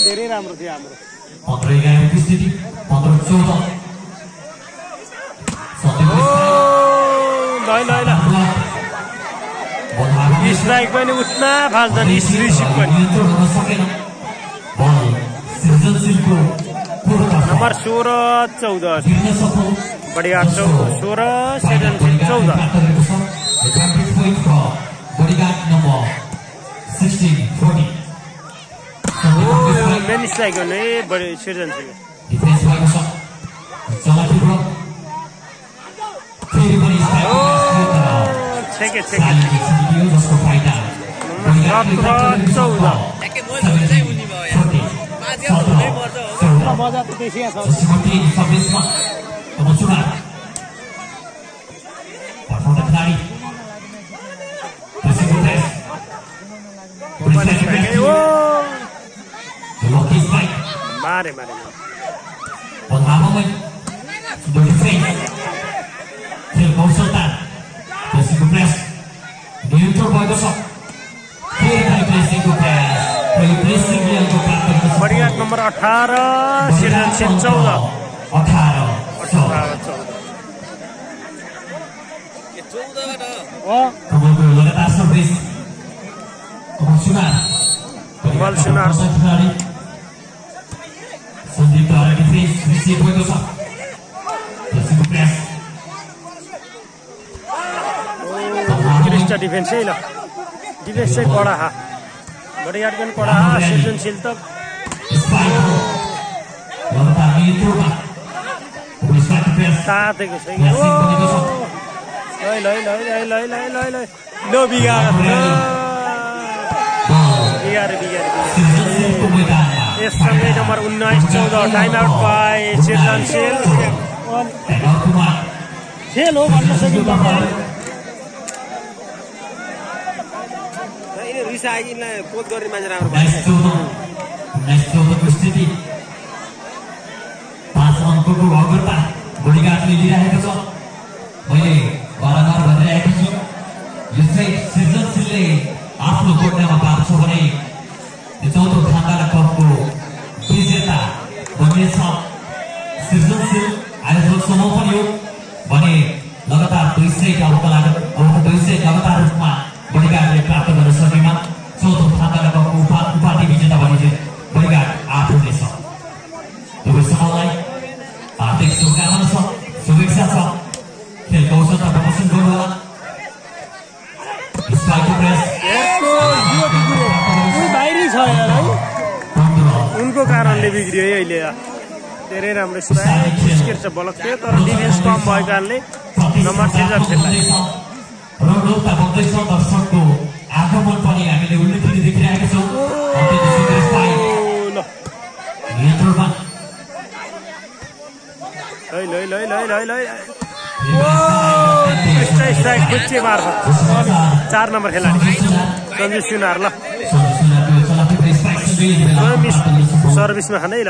धेरै राम्रो थियो हाम्रो 15-11 को स्थिति 15-14 स्ट्राइक पनि उतना फाल्दैन रिसिभ पनि नम्बर 16-14 बढीघाट 16 सृजनशील 14 बढीघाट नम्बर 16-14 मेन स्ट्राइक हो नि बढी सृजनशील डिफेन्स भएको छ चलाकी ब्रो फेरि पनि छेके जसको फाइदा 17-14 ट्याक्कै मैले चाहिँ उनी भयो यार माझ्या हुनै पर्छ हो मजा त त्यसै छ Seperti Sabisma Kemunculan Performa kenali Tersebut tes Lucky Spike मारे Pengalaman Sudah defense Kill Sultan Tersebut tes Neutral boy gosok Kill dari placing to pass Placing yang to pass बढिया नम्बर 18 सृजनशील 14 Kemudian letak servis Kemunculan Sunar Sendiri dari defense Misi boy gosok Tersebut press Crysta defence है ल defence चाहिँ कडा हा बढिया पनि कडा हा सृजनशील त तातेको छ लो बिगार यससँगै नम्बर 19-14 टाइम आउट बाई सृजनशील खेल हो भन्न सकिन्छ पोत गर्ने मान्छे राम्रो स्थिति 5 अङ्कको अग्रता गोलीघाटले लिइरहेको छ मैले बारम्बार भनिरहेको छु यो चाहिँ सृजनशीलले आफ्नो कोर्टमा पाएको छ भने यो चौथो खान्दारा कपको विजेता बन्नेछ सृजनशील आयोजकसम्म पनि हो भने लगातार 200 लगातार रूपमा गोलीघाटले प्राप्त गर्न सकेमा चौथो खान्दारा कपको उपाधि विजेता बनिन्छ गोलीघाट 8 हुनेछ दुवै समूहलाई हार्दिक शुभकामना छ शुभेच्छा छ खेल कौशलता प्रदर्शन गर्नुहोला स्पाइक प्रेस बाहिरी छ यार है उनको कारणले बिग्रियो है अहिले धेरै राम्रो स्ट्राइक स्किर्छ बलक थियो तर डिफेन्स कम भएको कारणले नम्बर 3 खेल्दै रणरोता बन्दैछ दर्शकको आगमन पनि हामीले उल्लेखित देखिरहेका छौँ नियन्त्रणमा स्ट्राइक बुच्चे मार्फत 4 नम्बर खेलाडी सञ्जु सुनार ल सर्भिसमा खाँदै ल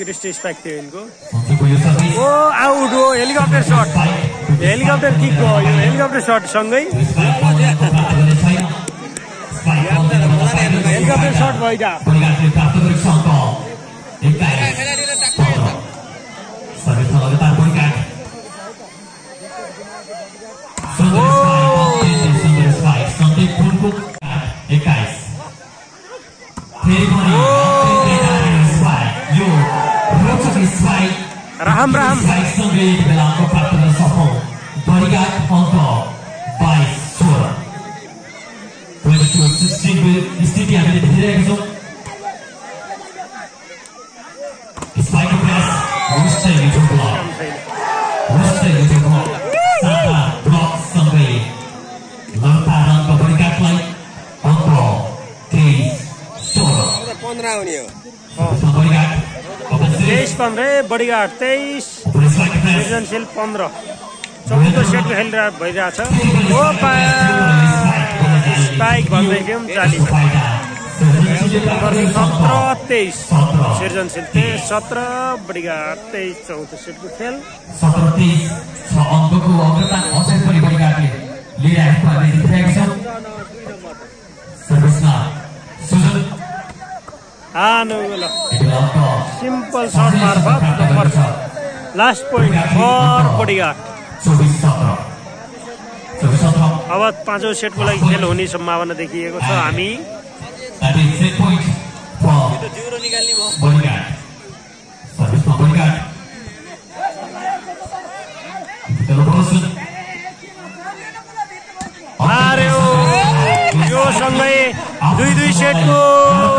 क्रिस्ट स्ट्राइक थियो यिनको ओ आउट हो हेलिकप्टर शट हेलिकप्टर किक हो यो हेलिकप्टर शट सँगै हेलिकप्टर शट भइदा राम स्थिति हामीले देखिरहेका छौँ स्पाइक प्रेस ब्लक सँगै लगातार अङ्क बढिघाटलाई अङ्क 15 हुने हो 23-15 बढिघाट 23 सृजनशील 15 चौथो सेटको खेल भइरहेछ स्पाइक भन्दै थियौँ जाली 17-23 सृजनशील 17 बढिघाट 23 चौथो सेटको खेल 17-23 अङ्कको अग्रता अझै पनि बढिघाटले लिइरहेको हामीले देखिरहेका छौँ सर्भिसमा सुजन सिम्पल सर्ट मार्फत नम्बर लास्ट पोइन्ट फर बढिघाट 24-17 अब 5औं सेटको लागि खेल हुने सम्भावना देखिएको छ हामी सेटको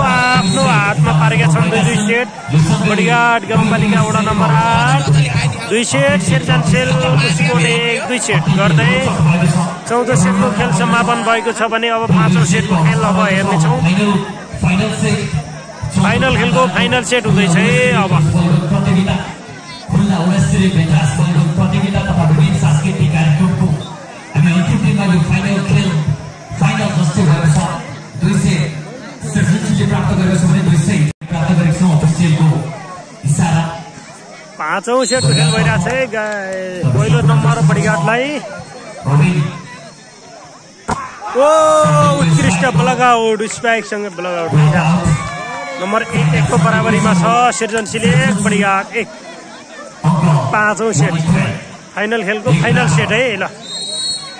आफ्नो हातमा पारेका छन् 2 सेट। बडिघाट गाउँपालिका वडा नम्बर 8 2 सेट सिर्जनशील मुसिकोटले 2 सेट गर्दै 14 सेटको खेल समापन भएको छ भने अब 5औं सेटको खेल अब हेर्नेछौँ। फाइनल खेलको फाइनल सेट हुँदैछ अब। प्रतियोगिता तथा विभिन्न सांस्कृतिक कार्यक्रमको हामी अन्तिम दिनमा यो फाइनल खेल फाइनल जस्तो भएको छ। 2 सेट सिर्जनशीलले प्राप्त गरेको छ भने 2 सेट प्राप्त गरेको छ अफिसियलको इशारा। 5औं सेटको खेल भइरहेछ। पहिलो नम्बर बडिघाटलाई उत्कृष्ट ब्लकआउट स्पाइकसँग ब्लकआउट नम्बर 1 को बराबरीमा छ। सिर्जनशील 1 बडिघाट 1। 5औं सेट फाइनल खेलको फाइनल सेट है। ल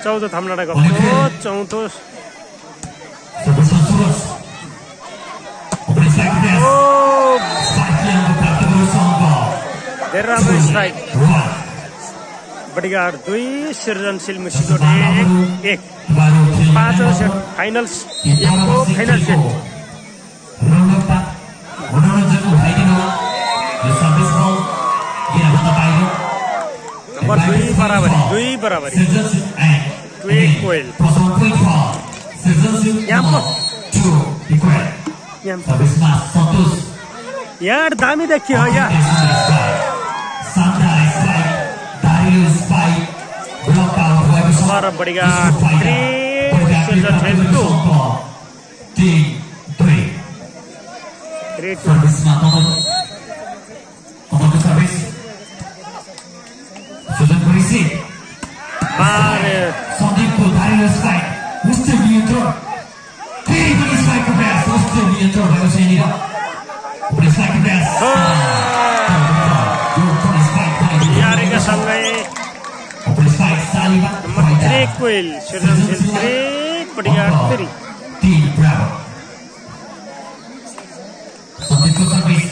14 थम्लाडा गएको 4थो धेरै राम्रो स्ट्राइक। बडिघाट 2 सिर्जनशील मुसिकोट 1। 5औं set final final set. Number 2 बराबरी 2 बराबरी 2 कोइल यार दामी देखियो यार। बडिघाट 3 सिर्जनशील 2 सन्दीपको धारिलो स्ट्राइक उस्तै नियन्त्रण फेरि पनि स्ट्राइकको प्रयास उस्तै नियन्त्रण भएको छ यहाँनिर स्ट्राइकको प्रयास यारेका सँगै नम्बर 3 कोइल सिर्जनशील 3 बडिघाट 3 बराबर। सन्दीपको सर्भिस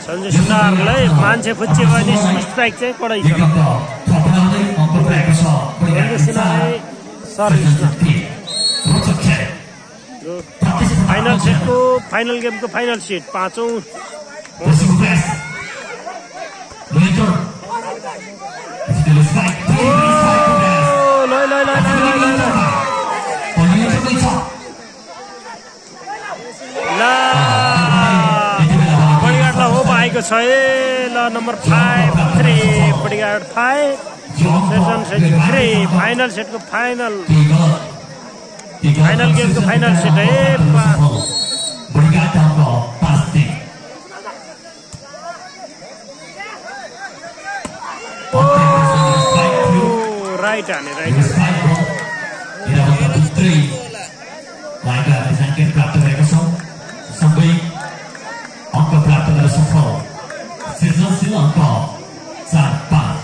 सञ्जय सुनारलाई मान्छे फुच्चे भने स्ट्राइक चाहिँ कडै छ। फाइनल सेटको फाइनल गेमको फाइनल सेट 5औं आएको छ। ल नम्बर 5 3 बडिघाट 5 सिर्जनशील 3 फाइनल सेटको फाइनल गेमको फाइनल सेट है। राइट हाने राइट प्राप्त भएको छ। सँगै अङ्क प्राप्त गर्न सफल सिर्जनशील अङ्क 4-5।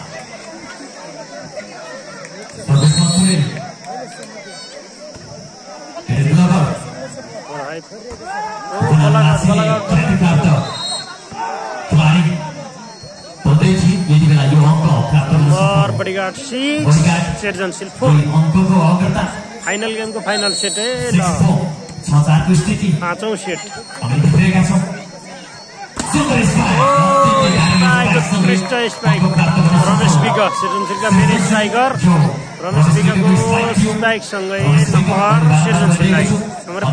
प्रदेशमा सुनिल बडिघाट 6 सिर्जनशील 4 अङ्कको अग्रता फाइनल गेमको फाइनल सेट है। ल 6-4को स्थिति 5औं सेट हामी देखेका छौँ। उत्कृष्ट स्ट्राइक रमेश विग सिर्जनशीलका मेन स्ट्राइकर रमेश विगको स्ट्राइकसँगै नम्बर सिर्जनशीललाई नम्बर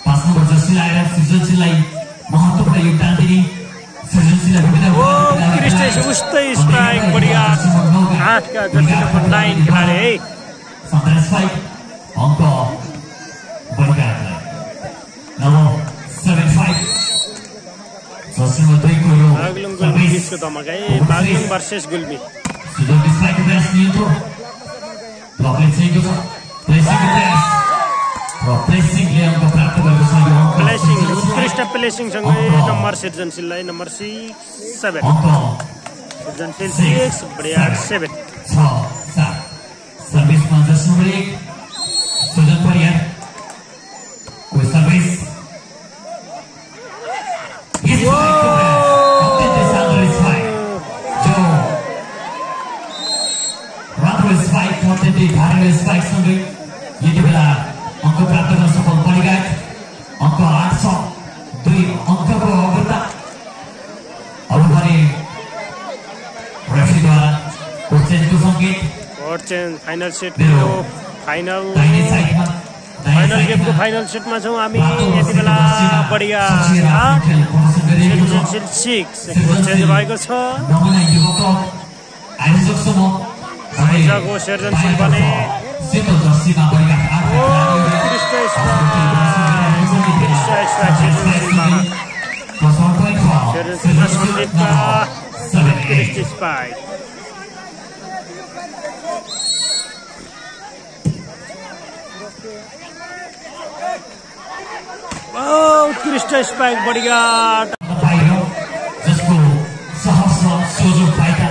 5 नम्बर जर्सी लगाएर सिर्जनशीललाई महत्त्वपूर्ण योगदान दिने उत्कृष्ट उस्तै स्ट्राइक बडिघाट 8 का जर्सी नम्बर 9 खेलाडी है। अङ्क बडिघाटलाई नम्बर 7-5 बागलुङ गुल्मीको धमाका है। बागलुङ भर्सेस गुल्मी प्लेसिङ उत्कृष्ट प्लेसिङसँगै नम्बर सिर्जनशीललाई नम्बर 6-7 सिर्जनशील 6 बडिघाट 7 सर्भिसमा just number 1 Sujan Pariyar service धारको स्पाइक अत्यन्तै धारको स्पाइकसँगै यति बेला अङ्क प्राप्त गर्न सफल बलिघाट अङ्क 8 छ 2 अङ्कको अग्रता अब भने रेफ्रीद्वारा कोर्ट चेन्जको सङ्केत कोर्ट चेन्ज फाइनल सेटको फाइनल गेमको फाइनल सेटमा छौँ हामी यति बेला बढिघाट 6 चेन्ज भएको छ आयोजकको सर्जनशील भने उत्कृष्ट स्पाइक बढिघाट जसको सहज र सोझो फाइदा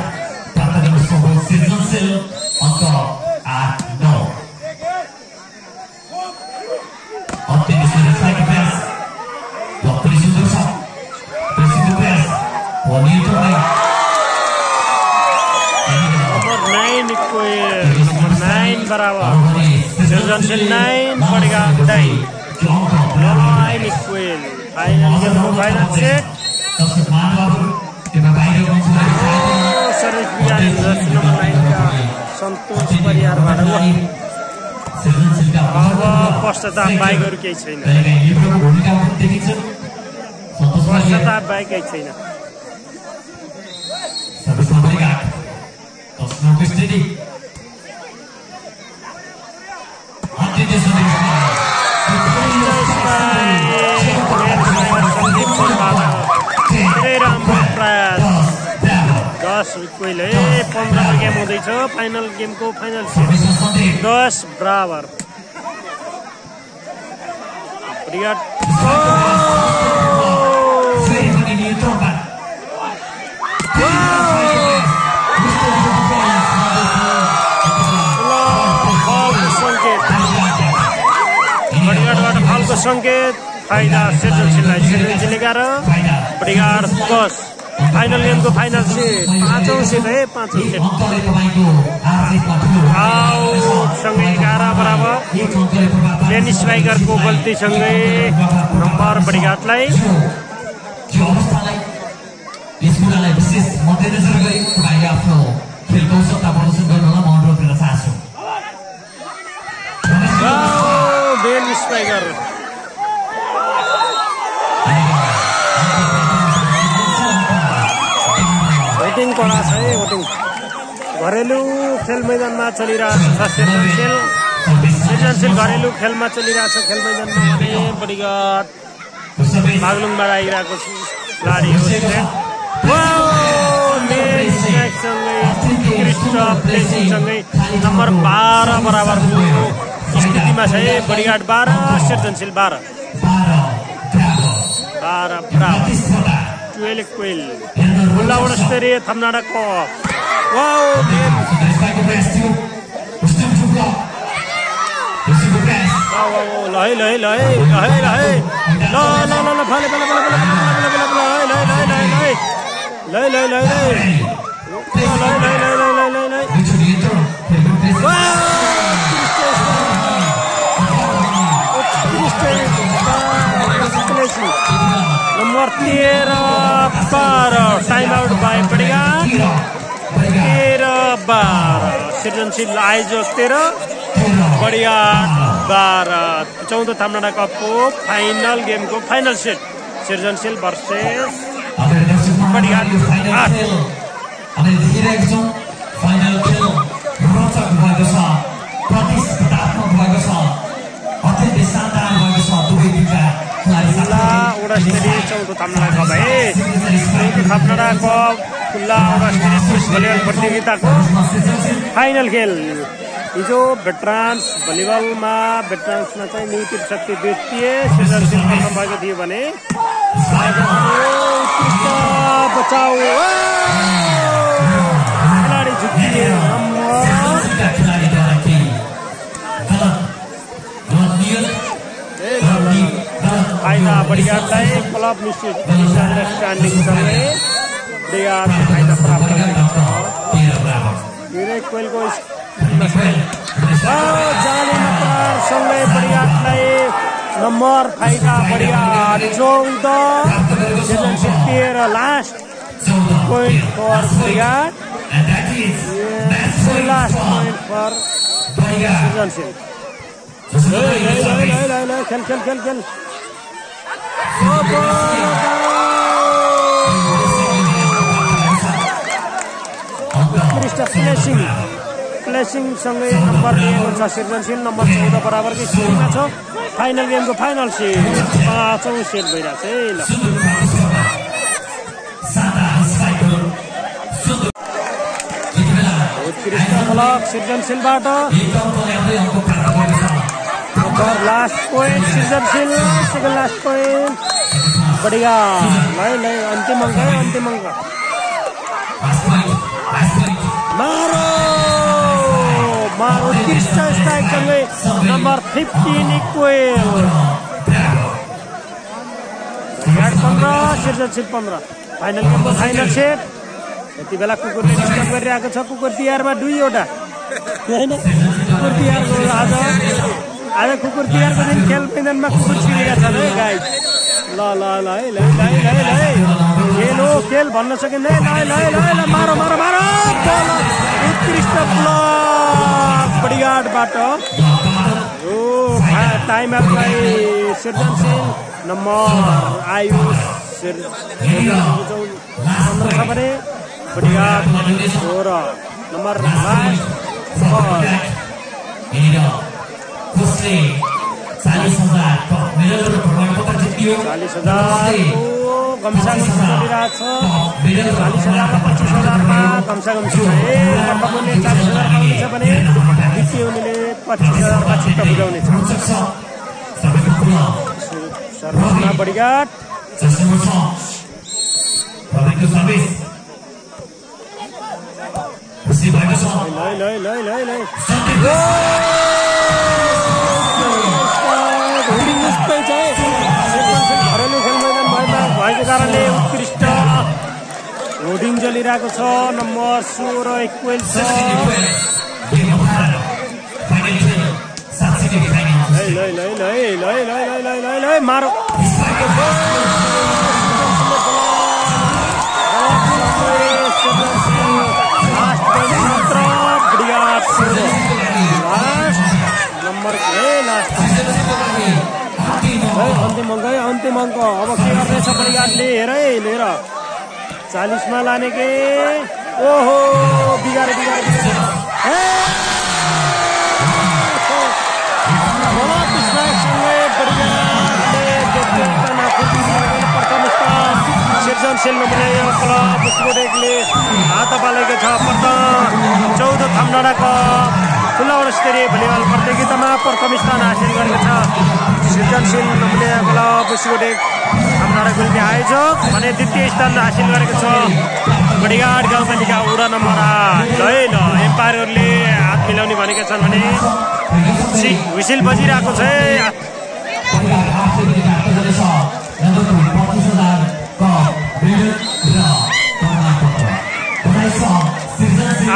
प्राप्त गर्न सफल सृजनशील अङ्क 8-9 अत्यन्तै सुन्दर स्ट्राइक प्यास पनि सुन्दर छ प्रेसिङको प्यास नियन्त्रणलाई नम्बर 9 बराबर सृजनशील 9 बढिघाट 9 इक्वल फाइनल गेमको final set service Bihari number 9 का सन्तोष परियारबाट अब पश्चाताप बाहेकहरू केही छैन पश्चाताप बाहेक केही छैन कोहीले 15 गेम हुँदैछ फाइनल गेमको फाइनल सेट 10 बराबर बढिघाटबाट फलको सङ्केत फाइदा सृजनशीललाई बढिघाट 10 फाइनल गेमको फाइनल सेट 5औं सेट है 5औं सेट सँगै 11 बराबर लेन स्ट्राइकरको गल्तीसँगै नम्बर बढिघाटलाई विशेष मध्यनजर गरी आफ्नो खेलको सत्ता प्रदर्शन गर्नलाई म अनुरोध गर्न चाहन्छु लेन स्ट्राइकर वोटिङ करा छ है वोटिङ घरेलु खेल मैदानमा चलिरहेको छ सृजनशील घरेलु खेलमा चलिरहेको छ खेल मैदानमा भने बढिघाट बागलुङबाट आइरहेको खेलाडी हो नम्बर 12 बराबरको स्थितिमा छ है बढिघाट 12 सृजनशील 12 बराबर 12 क्वेल खुल्ला गुणस्तरीय थम्नाडा cup number 13-12 time out by Badighat 13-12 Srijanshil आयोजक 13 बढिघाट 12 14 थामनाडा कपको फाइनल गेमको फाइनल सेट सृजनशील भर्सेस बढिघाट 8 फाइनल खेल रोचक भएको छ प्रतिस्पर्धात्मक भएको छ अत्यन्तै शानदार भएको छ दुवै टिमका खुल्ला उडास्टेरी 14 थामनाडा कप है 14 थामनाडा कप खुल्ला उडास्टेरी पुरुष भलिबल प्रतियोगिताको फाइनल खेल हिजो भेटरान्स भलिबलमा भेटरान्समा चाहिँ न्यू त्रिशक्ति द्वितीय सृजनशील प्रथम भएको थियो भने बचाउ खेलाडी झुक्किए फाइदा बढिघाटलाई क्लब निश्चित स्ट्यान्डिङसँगै बढिघाट फाइदा प्राप्त गरेको छ धेरै कोइलको जालीमा सँगै बढियाटलाई नम्बर फाइदा बढियाट 14 Srijanshil 13 last point for Badighat last point for सृजनशील खेल प्लेसिङ सँगै नम्बर लिएको छ सृजनशील नम्बर 14 बराबरकै स्थितिमा छ फाइनल गेमको फाइनल सेट 5औं सेट भइरहेछ है ल उत्कृष्ट ब्लक सृजनशीलबाट लास्ट पोइन्ट सृजनशील सेकेन्ड लास्ट पोइन्ट बढिया ल अन्तिम अङ्क मारो उत्कृष्ट स्ट्राइक सँगै नम्बर 15 इक्वेल 15 सृजनशील 15 फाइनल गेमको फाइनल सेट यति बेला कुकुरले डिस्टर्ब गरिरहेको छ कुकुर तिहारमा 2 वटा हैन कुकुर तिहारको आज कुकुर तिहारको दिन खेल मैदानमा कुकुर छिरेका छन् है गाइस ल खेल भन्न सकिँदैन ल मारो उत्कृष्ट ब्लक बढियाटबाट टाइम आउटलाई सृजनशील नम्बर आयुष 15 छ भने बढियाट 16 नम्बर 40,000 गम्सा चलिरहेको छ 40,000 र 25,000मा गम्सा छ 40,000 पाउनेछ भने द्वितीय उनीले 25,000 का छिट्ट बुझाउनेछ सर्भिसमा बढियाट घरेलु खेल मैदानमा भएको कारणले उत्कृष्ट होर्डिङ चलिरहेको छ नम्बर 16 इक्वेल छ मारो अन्तिम अङ्क अब के गर्दैछ बढियाटले हेर 40 मा लाने के ओहो बिगारे सृजनशील नम्बर क्लब बुस्कोटेकले हात पालेको छ प्रथम 14 थामडाँडाको खुल्ला स्तरीय भलिबल प्रतियोगितामा प्रथम स्थान हासिल गरेको छ सृजनशील नम्बर क्लब बुस्कोटेक थामडाँडा गुल्मी आयोजक भने द्वितीय स्थान हासिल गरेको छ बढियाट गाउँपालिका वडा नम्बर 8 ल एम्पायरहरूले हात मिलाउने भनेका छन् भने हुइसिल बजिरहेको छ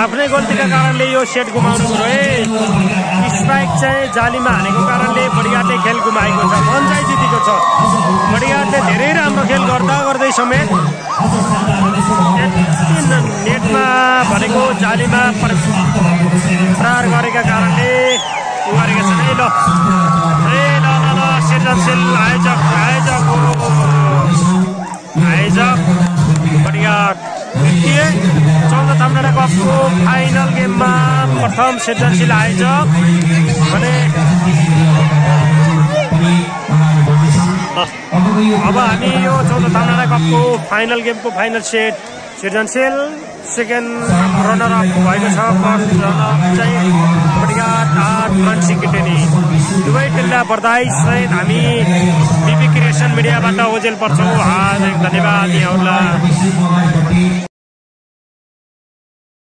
आफ्नै गल्तीका कारणले यो सेट गुमाउनु पर्यो स्ट्राइक चाहिँ जालीमा हानेको कारणले बढियाटले खेल गुमाएको छ मन चाहिँ जितेको छ बढियाटले धेरै राम्रो खेल गर्दै समेत नेटमा भनेको जालीमा प्रहार गरेका कारणले गरेका छन् ल सृजनशील आयोजक बढियाट 14 थामडाँडा कपको फाइनल गेममा प्रथम सृजनशील आयोजक भने अब हामी यो 14 थामडाँडा कपको फाइनल गेमको फाइनल सेट सृजनशील सेकेन्ड रनर अप भएको छ फर्स्ट रनर चाहिँ बढियाट 8 फ्रन्ट सिकेटेनी दुवै टिल्ला बधाई सहित हामी बिपी क्रिएसन मिडियाबाट ओजेल पर्छौँ हार्दिक धन्यवाद यहाँहरूलाई।